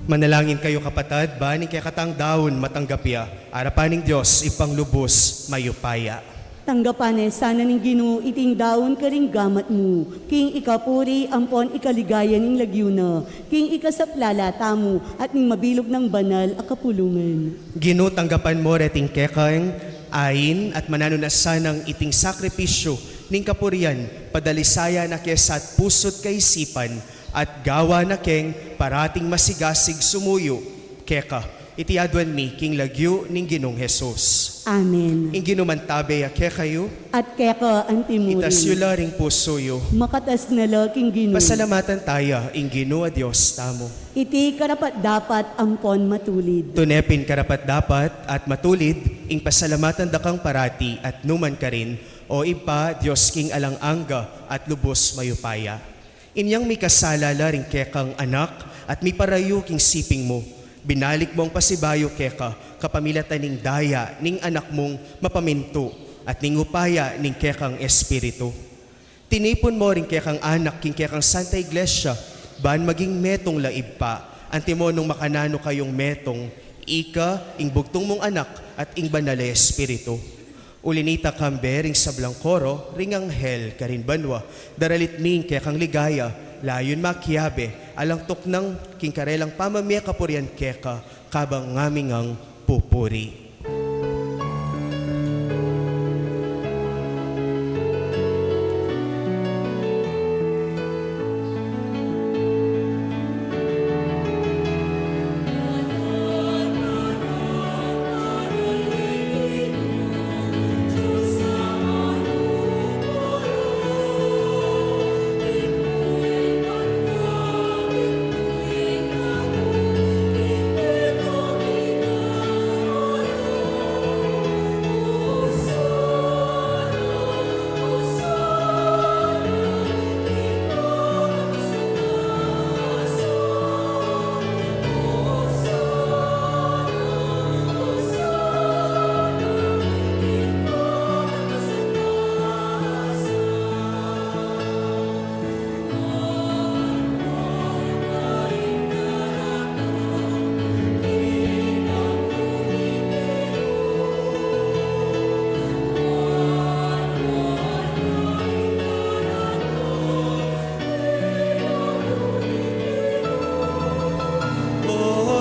Manalangin kayu, kapatad, ban ing kekatang daun matanggap ya arapan ning Dios, Ibpang lubus mayupaya. Tanggapan ne sana ning Ginu iting daun karing gamat mu, king ikapuri ampon ikaligaya ning lagyu na, king ikasaplala tamu at ning mabilug nang banal a kapulungan. Ginu, tanggapan mu reting kekang ain at mananu na sanang iting sakripisyu ning kapurian, padalisayan na ke sa at pusu't kaisipan, at gawan na keng parating masigasig sumuyu keka. Iti aduan mi king lagyu ning Ginung Jesus. Amen. Ing Ginu mantabe ya kekayu. At keka anti mu rin. Itas yu la ring pusu yu. Makatas na la king Ginu. Pasalamatan taya ing Ginu a Dios tamu. Iti karapat-dapat ampon matulid. Tune pin karapat-dapat at matulid ing pasalamatan da kang parati at numan karin, O Ibpa, Dios king alang angga at lubus mayupaya. Inyang mikasala la ring kekang anak at miparayu king siping mu, binalik mung pasibayu keka kapamilatan ning daya ning Anak mung mapamintu at ning upaya ning kekang Espiritu. Tinipun mu ring kekang anak king kekang Santa Iglesia, ban maging metung la Ibpa, antimo nung makananu kayung metung, ika, ing bugtung mung Anak, at ing Banal a Espiritu. Uli nita, kambe ring sablang koro ring anghel karin banua, daralit mi ing kekang ligaya, layun makiabe alang tuknang king karelang pamamie kapurian keka, kabang ngaming ngang pupuri.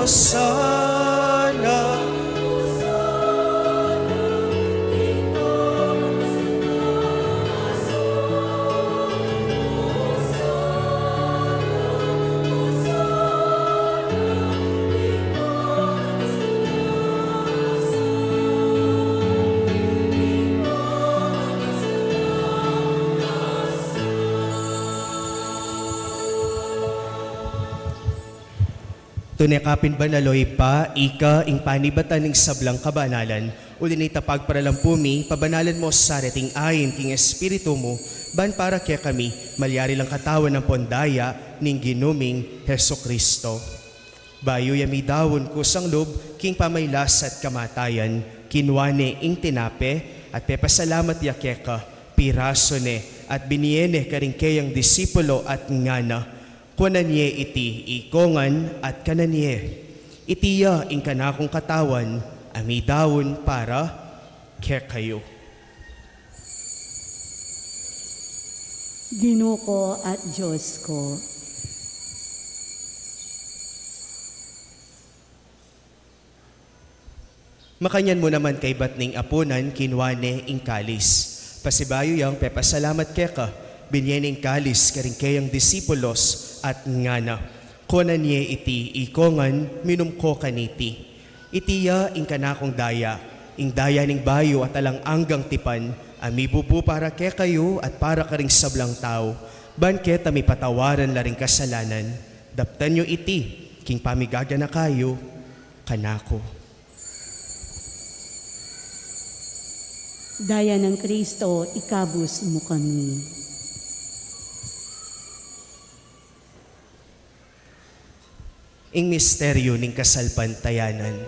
Hosanna. Tune ka pin banal, o Ibpa, ika ing panibatan ning sablang kabanalan. Uli nita, pagparalan pu mi, pabanalan mu sa reting ain king Espiritu mu, ban para kekami malyari lang katawan ampon daya ning Ginu ming Jesucristo. Bayu ya midaun kusang lub king pamailas at kamatayan, kinua ne ing tinape at pepasalamat ya keka, pirasu ne at binie ne karing keyang disipulo at ngana, Kuanan ye iti ikongan at kanan ye. Iti ya ing kanakung katawan a midaun para kekayu. Ginu ku at Dios ku. Makanyan mu naman kaibat ning apunan, kinua ne ing kalis. Pasibayu yang pepasalamat keka, binie ne ing kalis karing keyang disipulos at ngana, Kuanan ye iti ikongan, minum ko kaniti. Iti ya ing kanakung daya, ing daya ning bayu at alang anggang tipan, a mibubu para kekayu at para karing sablang tau, ban keta mipatawaran la ring kasalanan. Daptan yu iti king pamigaganaka yu kanaku. Daya nang Kristo, ikabus mu kami. Ing misteryu ning kasalpantayanan.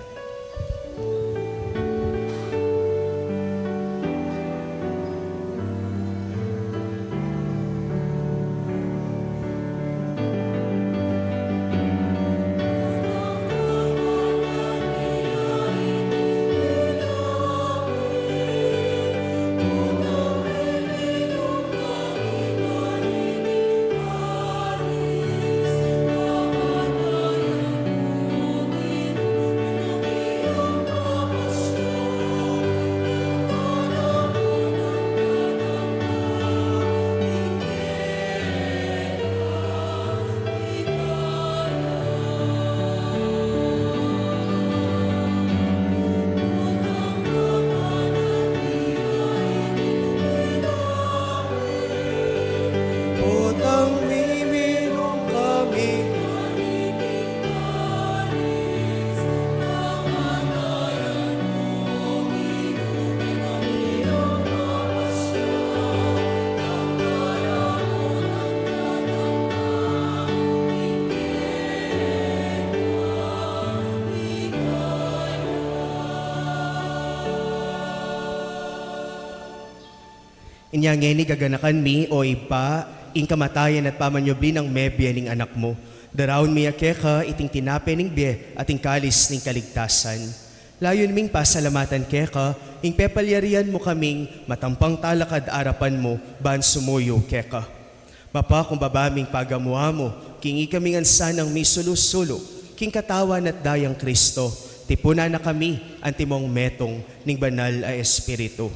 Inya ngeni gaganakan mi, o Ibpa, ing kamatayan at pamanyubli nang mebie ning Anak mu. Daraun mi ya keka iting tinape ning bie at ing kalis ning kaligtasan. Layun ming pasalamatan keka ing pepalyarian mu kaming matampang talakad arapan mu ban sumuyu keka. Mapakumbaba ming pagamu-amu king ikami ngan sanang misulu-sulu king katawan at dayang Kristo, tipunan na kami antimong metung ning Banal a Espiritu.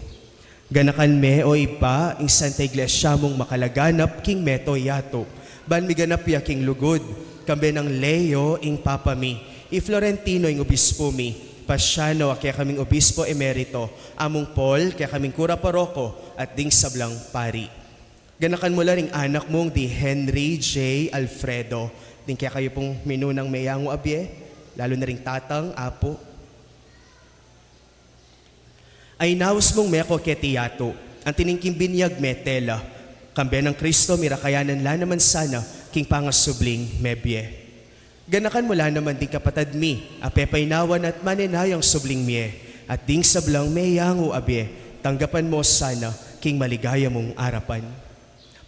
Ganakan me, o Ibpa, ing Santa Iglesia mung makalaganap king mabilug a yatu, ban miganap ya king lugud, kambe nang Leo ing Papa mi, i Florentino ing Obispu mi, Pasiano a kekaming Obispo Emerito, Among Paul kekaming Kura Paroko, at ding sablang pari. Ganakan mu la ring anak mung di Henry J. Alfredo, ding kekayu pung minunang meyangu a bie, lalu na ring tatang, apu. Ay naus mung meko keti yatu, anti ning king binyag me tela, kambe nang Kristo mirakayanan la naman sana king pangasubling mebie. Ganakan mu la naman ding kapatad mi a pepainawan at manenayang subling mie, at ding sablang meyangu a bie, tanggapan mu sana king maligaya mung arapan.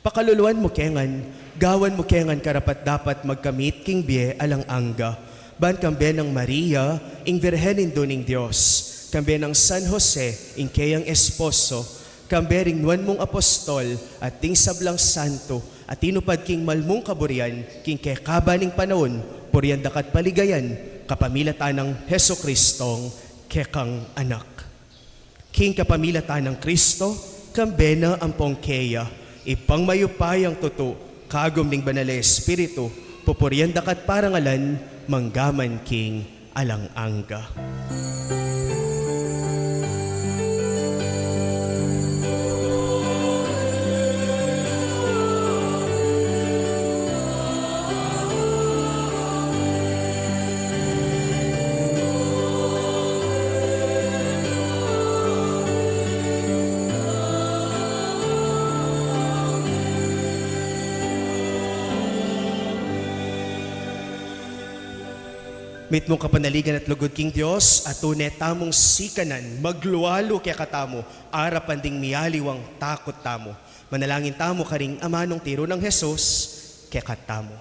Pakaluluan mu ke ngan, gawan mu ke ngan karapat-dapat magkamit king bie alang angga, ban kambe nang Maria, ing Virgen Indu ning Dios, kambe nang San Jose, ing keyang esposo, kambe ring nuan mung apostol, at ding sablang santo a tinupad king mal mung kaburian king kekaban ning panaun, purian da ka at paligayan kapamilatan nang Jesucristong kekang Anak. King kapamilatan nang Kristo, kambe na ampong keya, Ibpang mayupayang tutu, kagum ning Banal a Espiritu, pupurian da ka at parangalan, mangga man king alang angga. Mitmung kapanaligan at lugud king Dios, a tune tamung sikanan, maglualu kekatamu, arapan ding miyaliwang takut tamu. Manalangin tamu karing amanung tiru nang Jesus kekatamu.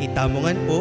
Itamu ngan pu.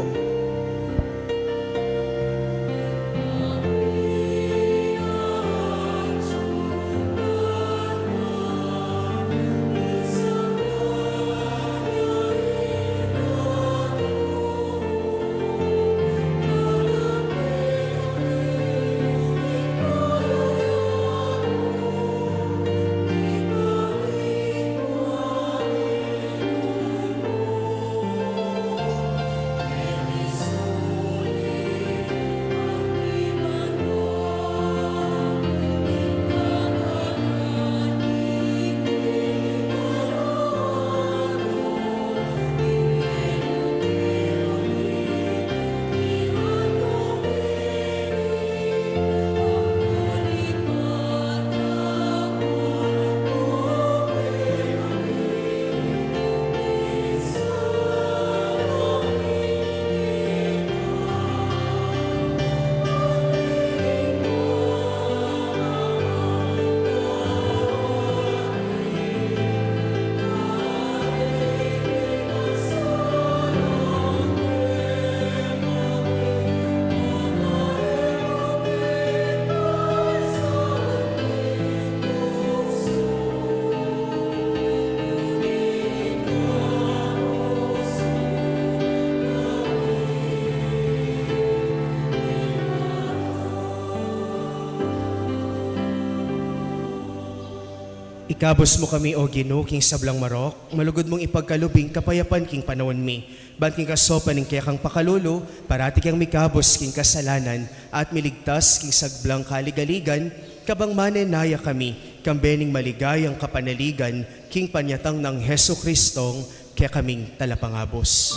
Ikabus mu kami, O Ginu, king sablang marok, malugud mung ipagkalub ing kapayapan king panaun mi. Ban king kasaupan ning kekang pakalulu, parati kang mikabus king kasalanan at miligtas king sablang kaligaligan, kabang manenaya kami, kambe ning maligayang kapanaligan, king panyatang nang Jesucristong kekaming Talapangabus.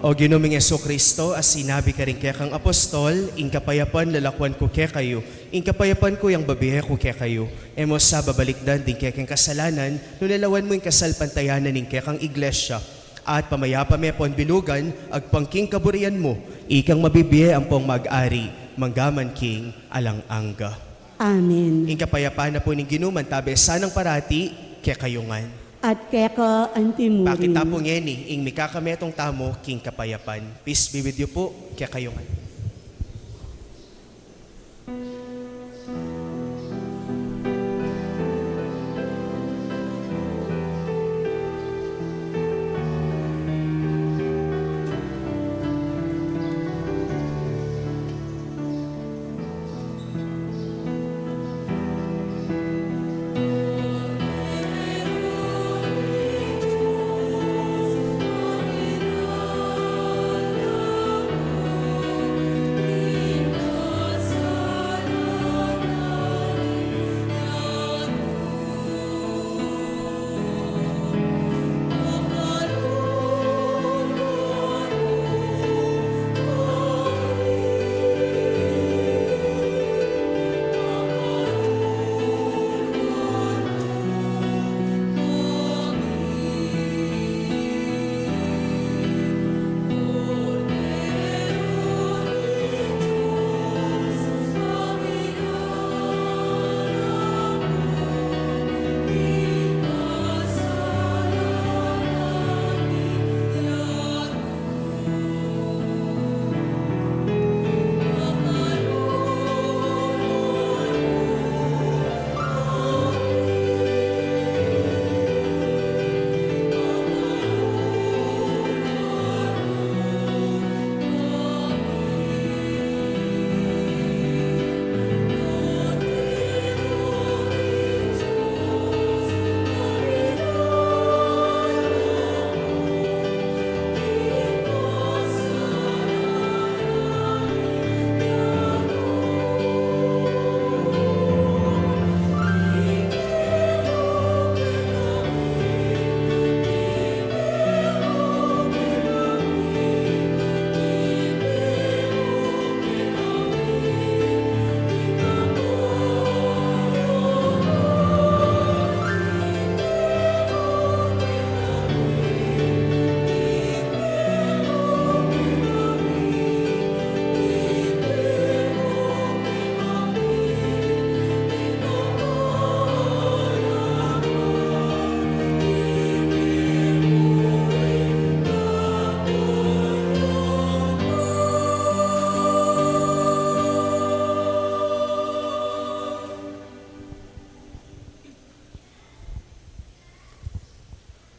O Ginu ming Jesucristo, a sinabi karing kekang apostol, ing kapayapan lalakuan ku kekayu, ing kapayapan ku yang bibie ku kekayu. E mu sa babalikdan ding kekeng kasalanan, nune lawan mu ing kasalpantayanan ning kekang iglesia. At pamayapa me pon bilugan, agpang king kaburian mu, ikang mabibie ampong mag-ari, mangga man king alang angga. Amen. Ing kapayapan na pu ning Ginu mantabe sanang parati kekayu ngan. At keka antimurin. Pakita pu ngeni ing mikakametung tamu king kapayapan. Peace be with you pu, kekayu ngan.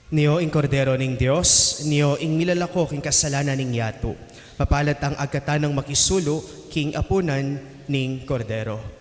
Nio ing Kordero ning Dios, nio ing milalako king kasalanan ning yatu. Mapalad tang agkatanang makisulu king apunan ning Kordero.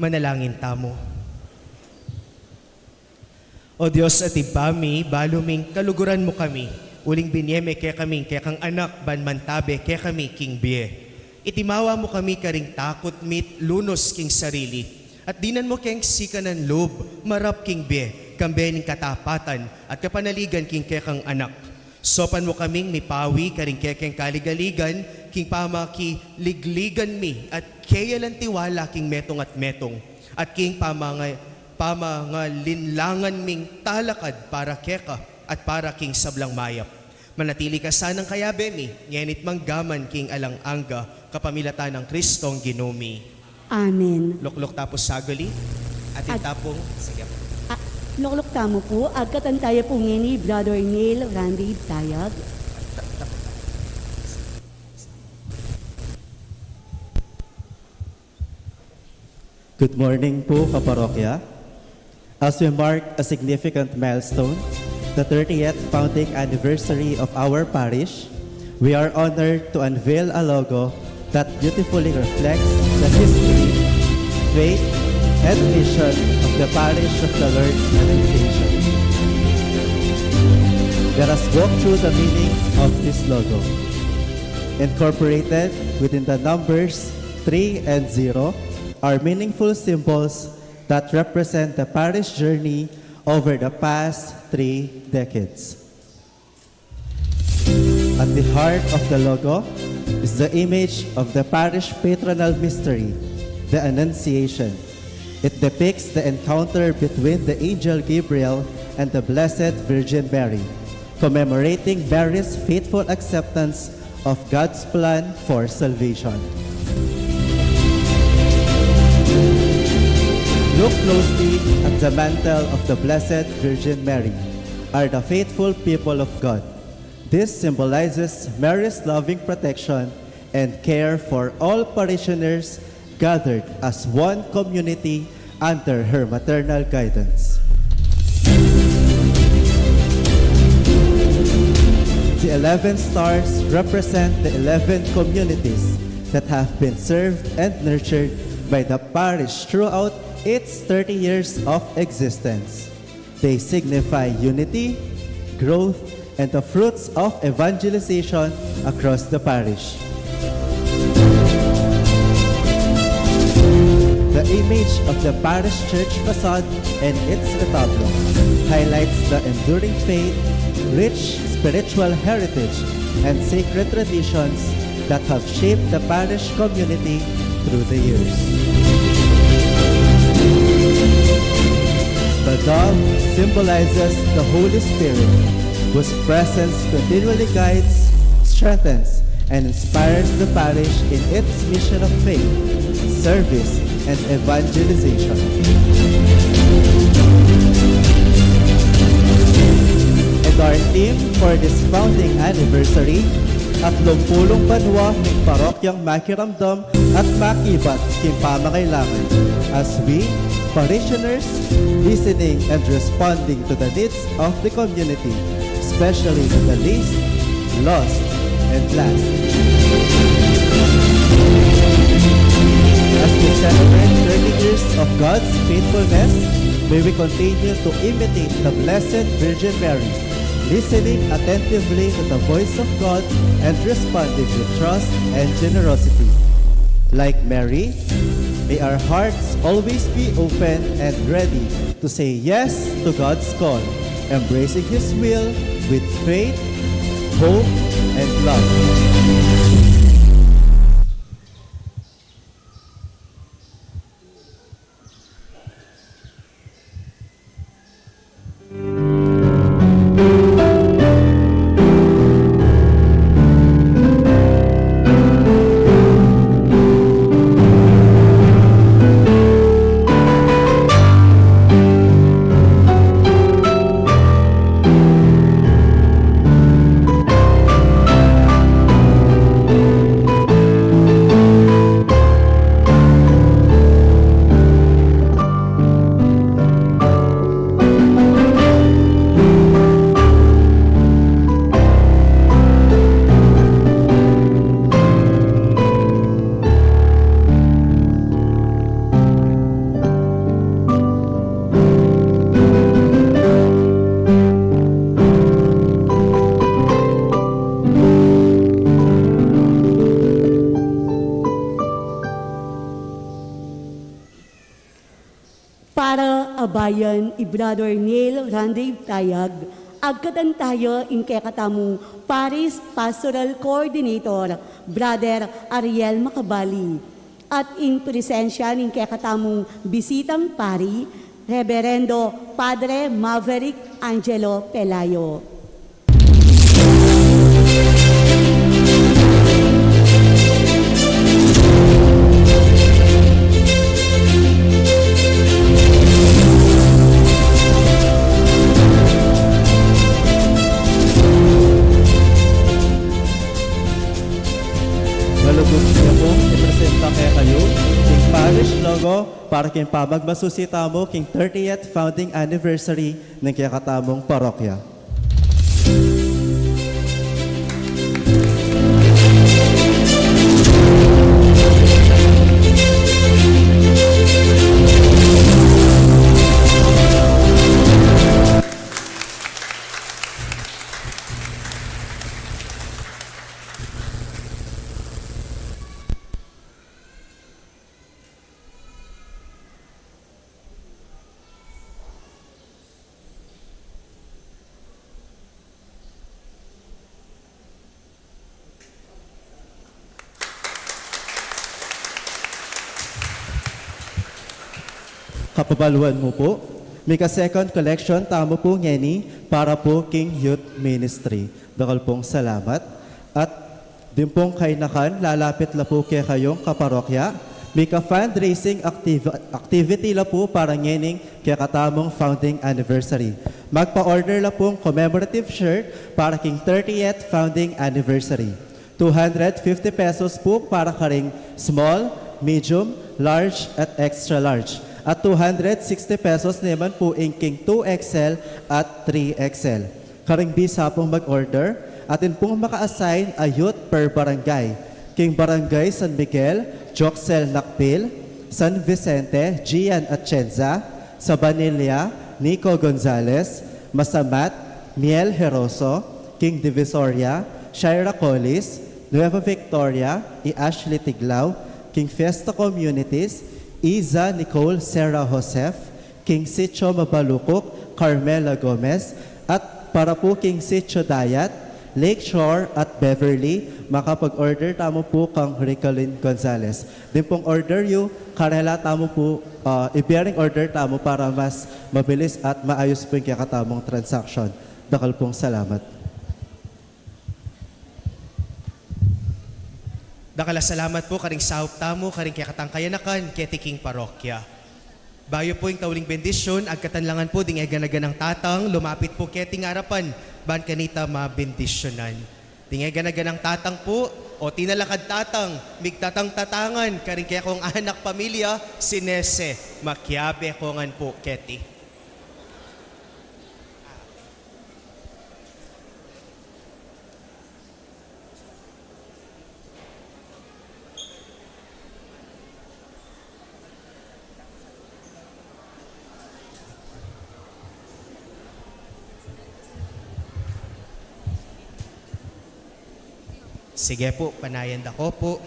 Manalangin tamu. O Dios at Ibpa mi, balu ming kaluguran mu kami, uling binie me kekami ing kekang Anak, ban mantabe kekami king bie. Itimawa mu kami karing takut mit lunus king sarili, at dinan mu keng sikanan lub marap king bie, kambe ning katapatan at kapanaligan king kekang Anak. Saupan mu kaming mipawi karing kekeng kaligaligan, king pamakiligligan mi at keya lang tiwala king metung at metung, at king pamanga-, pamangalinlangan ming talakad para keka at para king sablang mayap. Manatili ka sanang kayabe mi, ngeni't manggaman king alang angga, kapamilatan nang Kristong Ginu mi. Amen. Lukluk ta pu saguli. Atin ta pung, sige pu. Ah, lukluk tamu pu, agkatan taya pu ngeni Brother Neil Randy Tayag. Good morning pu, kaparokya. As we mark a significant milestone, the thirtieth founding anniversary of our parish, we are honored to unveil a logo that beautifully reflects the history, faith, and mission of the Parish of the Lord's Annunciation. Let us walk through the meaning of this logo. Incorporated within the numbers three and zero are meaningful symbols that represent the parish journey over the past three decades. At the heart of the logo is the image of the parish patronal mystery, the Annunciation. It depicts the encounter between the angel Gabriel and the Blessed Virgin Mary, commemorating Mary's faithful acceptance of God's plan for salvation. Look closely at the mantle of the Blessed Virgin Mary, are the faithful people of God. This symbolizes Mary's loving protection and care for all parishioners gathered as one community under her maternal guidance. The eleven stars represent the eleven communities that have been served and nurtured by the parish throughout its thirty years of existence. They signify unity, growth, and the fruits of evangelization across the parish. The image of the parish church facade and its retablo highlights the enduring faith, rich spiritual heritage, and sacred traditions that have shaped the parish community through the years. The dove symbolizes the Holy Spirit, whose presence continually guides, strengthens, and inspires the parish in its mission of faith, service, and evangelization. And our theme for this founding anniversary, Tatlumpulung Banua ning Parokyang Makiramdam at Makibat king Pamangailangan, as we, parishioners, listening and responding to the needs of the community, especially to the least, lost, and last. As we celebrate thirty years of God's faithfulness, may we continue to imitate the Blessed Virgin Mary, listening attentively to the voice of God and responding with trust and generosity. Like Mary, may our hearts always be open and ready to say yes to God's call, embracing His will with faith, hope, and love. Bayan i Brother Neil Randy Tayag, agkatan tayu ing kekatamung Parish Pastoral Coordinator, Brother Ariel Macabali, at ing presensya ning kekatamung bisitang pari, Reberendo Padre Maverick Angelo Pelayo. Malugud ku pung ipresenta kekayu ing parish logo para king pamagmasusi tamu king thirtieth founding anniversary ning kekatamung parokya. Kapabaluan mu pu, mika second collection tamu pu ngeni para pu king youth ministry. Dakal pung salamat. At ding pung kainakan, lalapit la pu kekayung kaparokya, mika fundraising activ-, activity la pu para ngening kekatamung founding anniversary. Magpa-order la pung commemorative shirt para king thirtieth founding anniversary. Two hundred fifty pesos pu para karing small, medium, large, at extra large. At two hundred sixty pesos naman pu ing king two X L at three X L. Karing bisa pung mag-order, atin pung maka-assign a youth per barangay. King Barangay San Miguel, Joxel Nakpil, San Vicente, Gian Atienza, Sabanilla, Nico Gonzalez, Masamat, Miel Heroso, King Divisoria, Shaira Collis, Nueva Victoria, i Ashley Tiglao, King Fiesta Communities, Iza Nicole Serra Joseph, King Sitio Mabalukuk, Carmela Gomez, at para pu king Sitio Dayat, Lakeshore at Beverly, makapag-order tamu pu kang Ricolin Gonzalez. Ding pung order yu, karela tamu pu, ah, i-bearing order tamu para mas mabilis at maayus pu ing kekatamung transaction. Dakal pung salamat. Dakal a salamat pu karing saup tamu, karing kekatang kayanakan, keti king parokya. Bayu pu ing tauling bendisyun, agkatan la ngan pu ding eganaganang tatang, lumapit pu keti king arapan, ban kanita mabendisyunan. Ding eganaganang tatang pu, o tinalakad tatang, migtatang-tatangan, karing kekong anak pamilya, sinese, makiabe ko ngan pu keti. Sige pu, panayan da ko pu.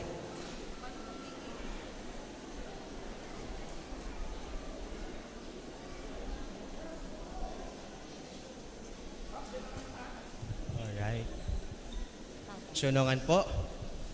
Alright. Sunungan pu.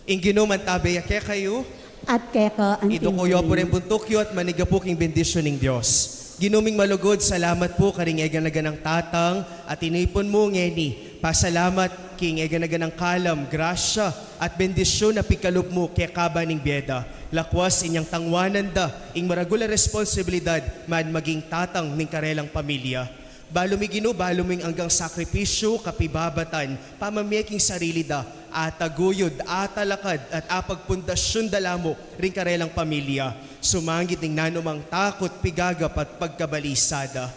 Ing Ginu mantabe ya kekayu. At keka antimurin. Iduku yu pu ring buntuk yu at maniga pu king bendisyun ning Dios. Ginu ming malugud, salamat pu karing eganaganang tatang a tinipun mu ngeni. Pasalamat king eganaganang kalam, grasya, at bendisyun a pikalub mu kekaba ning bie da. Lakwas inyang tangwanan da ing maragul a responsibilidad man maging tatang ning karelang pamilya. Balu mi Ginu, balu mi ing anggang sakripisyu, kapibabatan, pamamie king sarili da, ataguyud, atalakad, at apagpundasyun da la mu ring karelang pamilya. Sumangid ning nanumang takut, pigagap, at pagkabalisa da.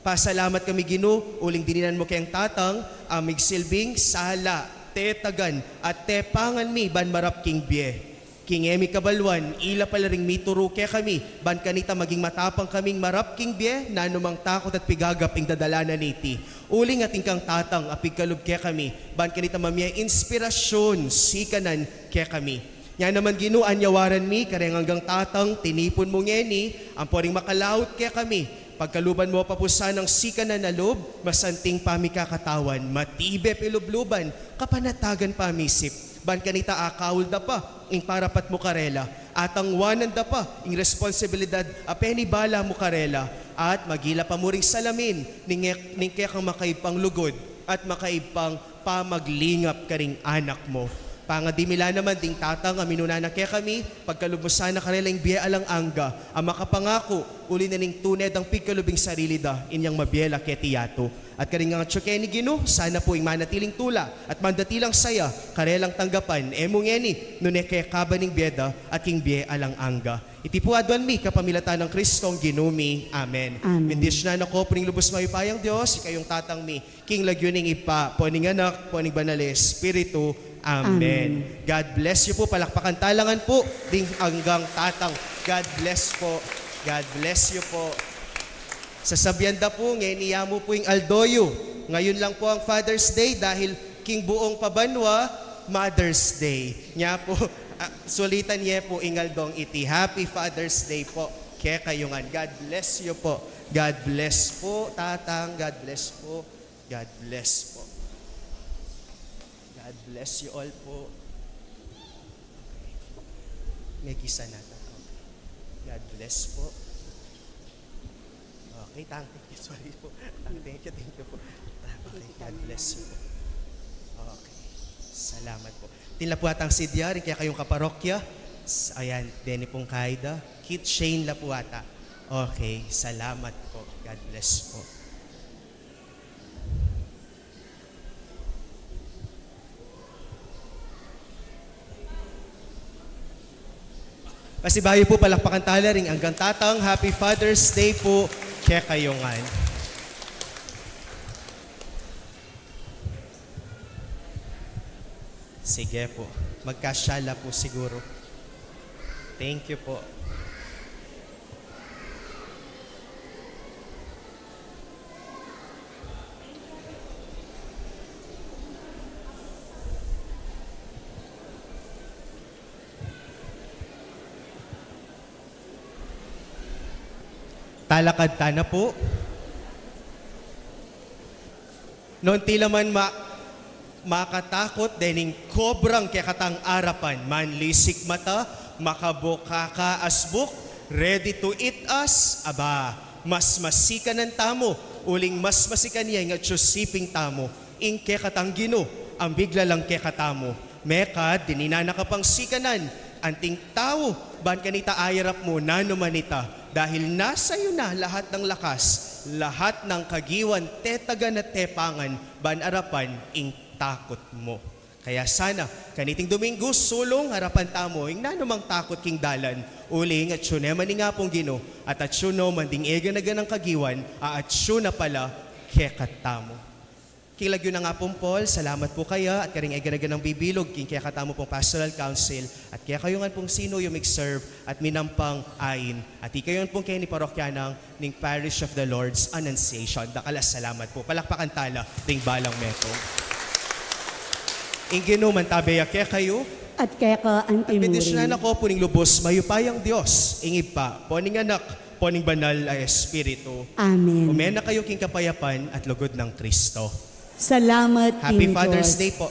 Pasalamat kami Ginu, uling dininan mu keng tatang a migsilbing sala, tetagan, at tepangan mi ban marap king bie. King e mi kabaluan, ila pala ring mituru kekami, ban kanita maging matapang kaming marap king bie, nanumang takut at pigagap ing dadalanan niti. Uling atin kang tatang a pigkalub kekami, ban kanita mamie inspirasyun, sikanan kekami. Nya naman Ginu, anyawaran mi kareng anggang tatang tinipun mu ngeni, ampo ring makalaut kekami, Pagkaluban mu pa pu sanang sikanan a lub, masanting pamikakatawan, matibe pilubluban, kapanatagan pamisip, ban kanita akaul da pa ing parapat mu karela, at angwanan da pa ing responsibilidad a penibala mu karela, at magila pa mu ring salamin ning, ning kekang makaibpang lugud at makaibpang pamaglingap karing anak mu. Pangadi mi la naman ding tatang a minuna na kekami, pagkalub mu sana karela ing bie alang angga a makapangaku, uli na ning tune dang pigkalub ing sarili da inyang mabie la keti yatu. At karing atsu keni Ginu, sana pu ing manatiling tula at mandatilang saya karelang tanggapan, e mu ngeni, nune kekaba ning bie da at king bie alang angga. Iti pu aduan mi kapamilatan nang Kristong Ginu mi. Amen. Amen. Bendisyonan na ko pu ning lubus mayupayang Dios, ikayung tatang mi, king lagyu ning Ibpa, ampon ning Anak, ampon ning Banal a Espiritu. Amen. Amen. God bless you po. Palakpakan tala ngan po ding anggang tatang. God bless po. God bless you po. Sasabian da po, ngeni ya mu po ing aldo yu. Ngayun lang po ang Father's Day dahil king buong pabanwa, Mother's Day. Nya po, ah, sulitan ye po ing aldong iti. Happy Father's Day po kekayu ngan. God bless you po. God bless po, Tatang. God bless po. God bless po. God bless you all po. May kisa na ta po. God bless po. Okay, thank you. Sorry po. Thank you, thank you po. Okay, God bless you po. Okay. Salamat po. Atin la po atang sidya ring kekayung kaparokya. S-, ayan, deni pung kaida. Keychain la po ata. Okay, salamat po. God bless po. Pasibayu po, palakpakan tala ring anggang tatang. Happy Father's Day po kekayu ngan. Sige po. Magkasya la po siguro. Thank you po. Talakad tana po. Nung tila man ma-, makatakut dening kobrang kekatang arapan, manlisik mata, makabuka ka asbuk, ready to eat us, aba, mas masikanan tamu, uling mas masikan ya ing atsu siping tamu, ing kekatang Ginu, a miglalang kekatamu. Mekad, dininan na ka pang sikanan, anting tau, ban kanita ayarap mu nanu man ita, dahil nasa yu na lahat ng lakas, lahat ng kagiwan, tetagan at tepangan, ban arapan ing takut mu. Kaya sana, kaniting Domingo, sulung arapan tamu ing nanumang takut king dalan, uling atsu ne man ing Apung Ginu, at atsu no man ding eganaganang kagiwan, a atsu na pala kekatamu. King lagyu nang Apung Paul, salamat pu kaya at karing eganaganang bibilug king kekatamu pung Pastoral Council at kekayu ngan pung sinuyu mig-serve at minampang ain at ikayu ngan pung keni parokyanang ning Parish of the Lord's Annunciation. Dakal a salamat pu. Palakpakan tala ding balang metung. Ing Ginu mantabe ya kekayu. At keka anti mu rin. At bendisyonan na ko pu ning lubus mayupayang Dios, ing Ibpa, ampon ning Anak, ampon ning Banal a Espiritu. Amen. Ume na kayu king kapayapan at lugud nang Kristo. Salamat, Happy Father's Day po.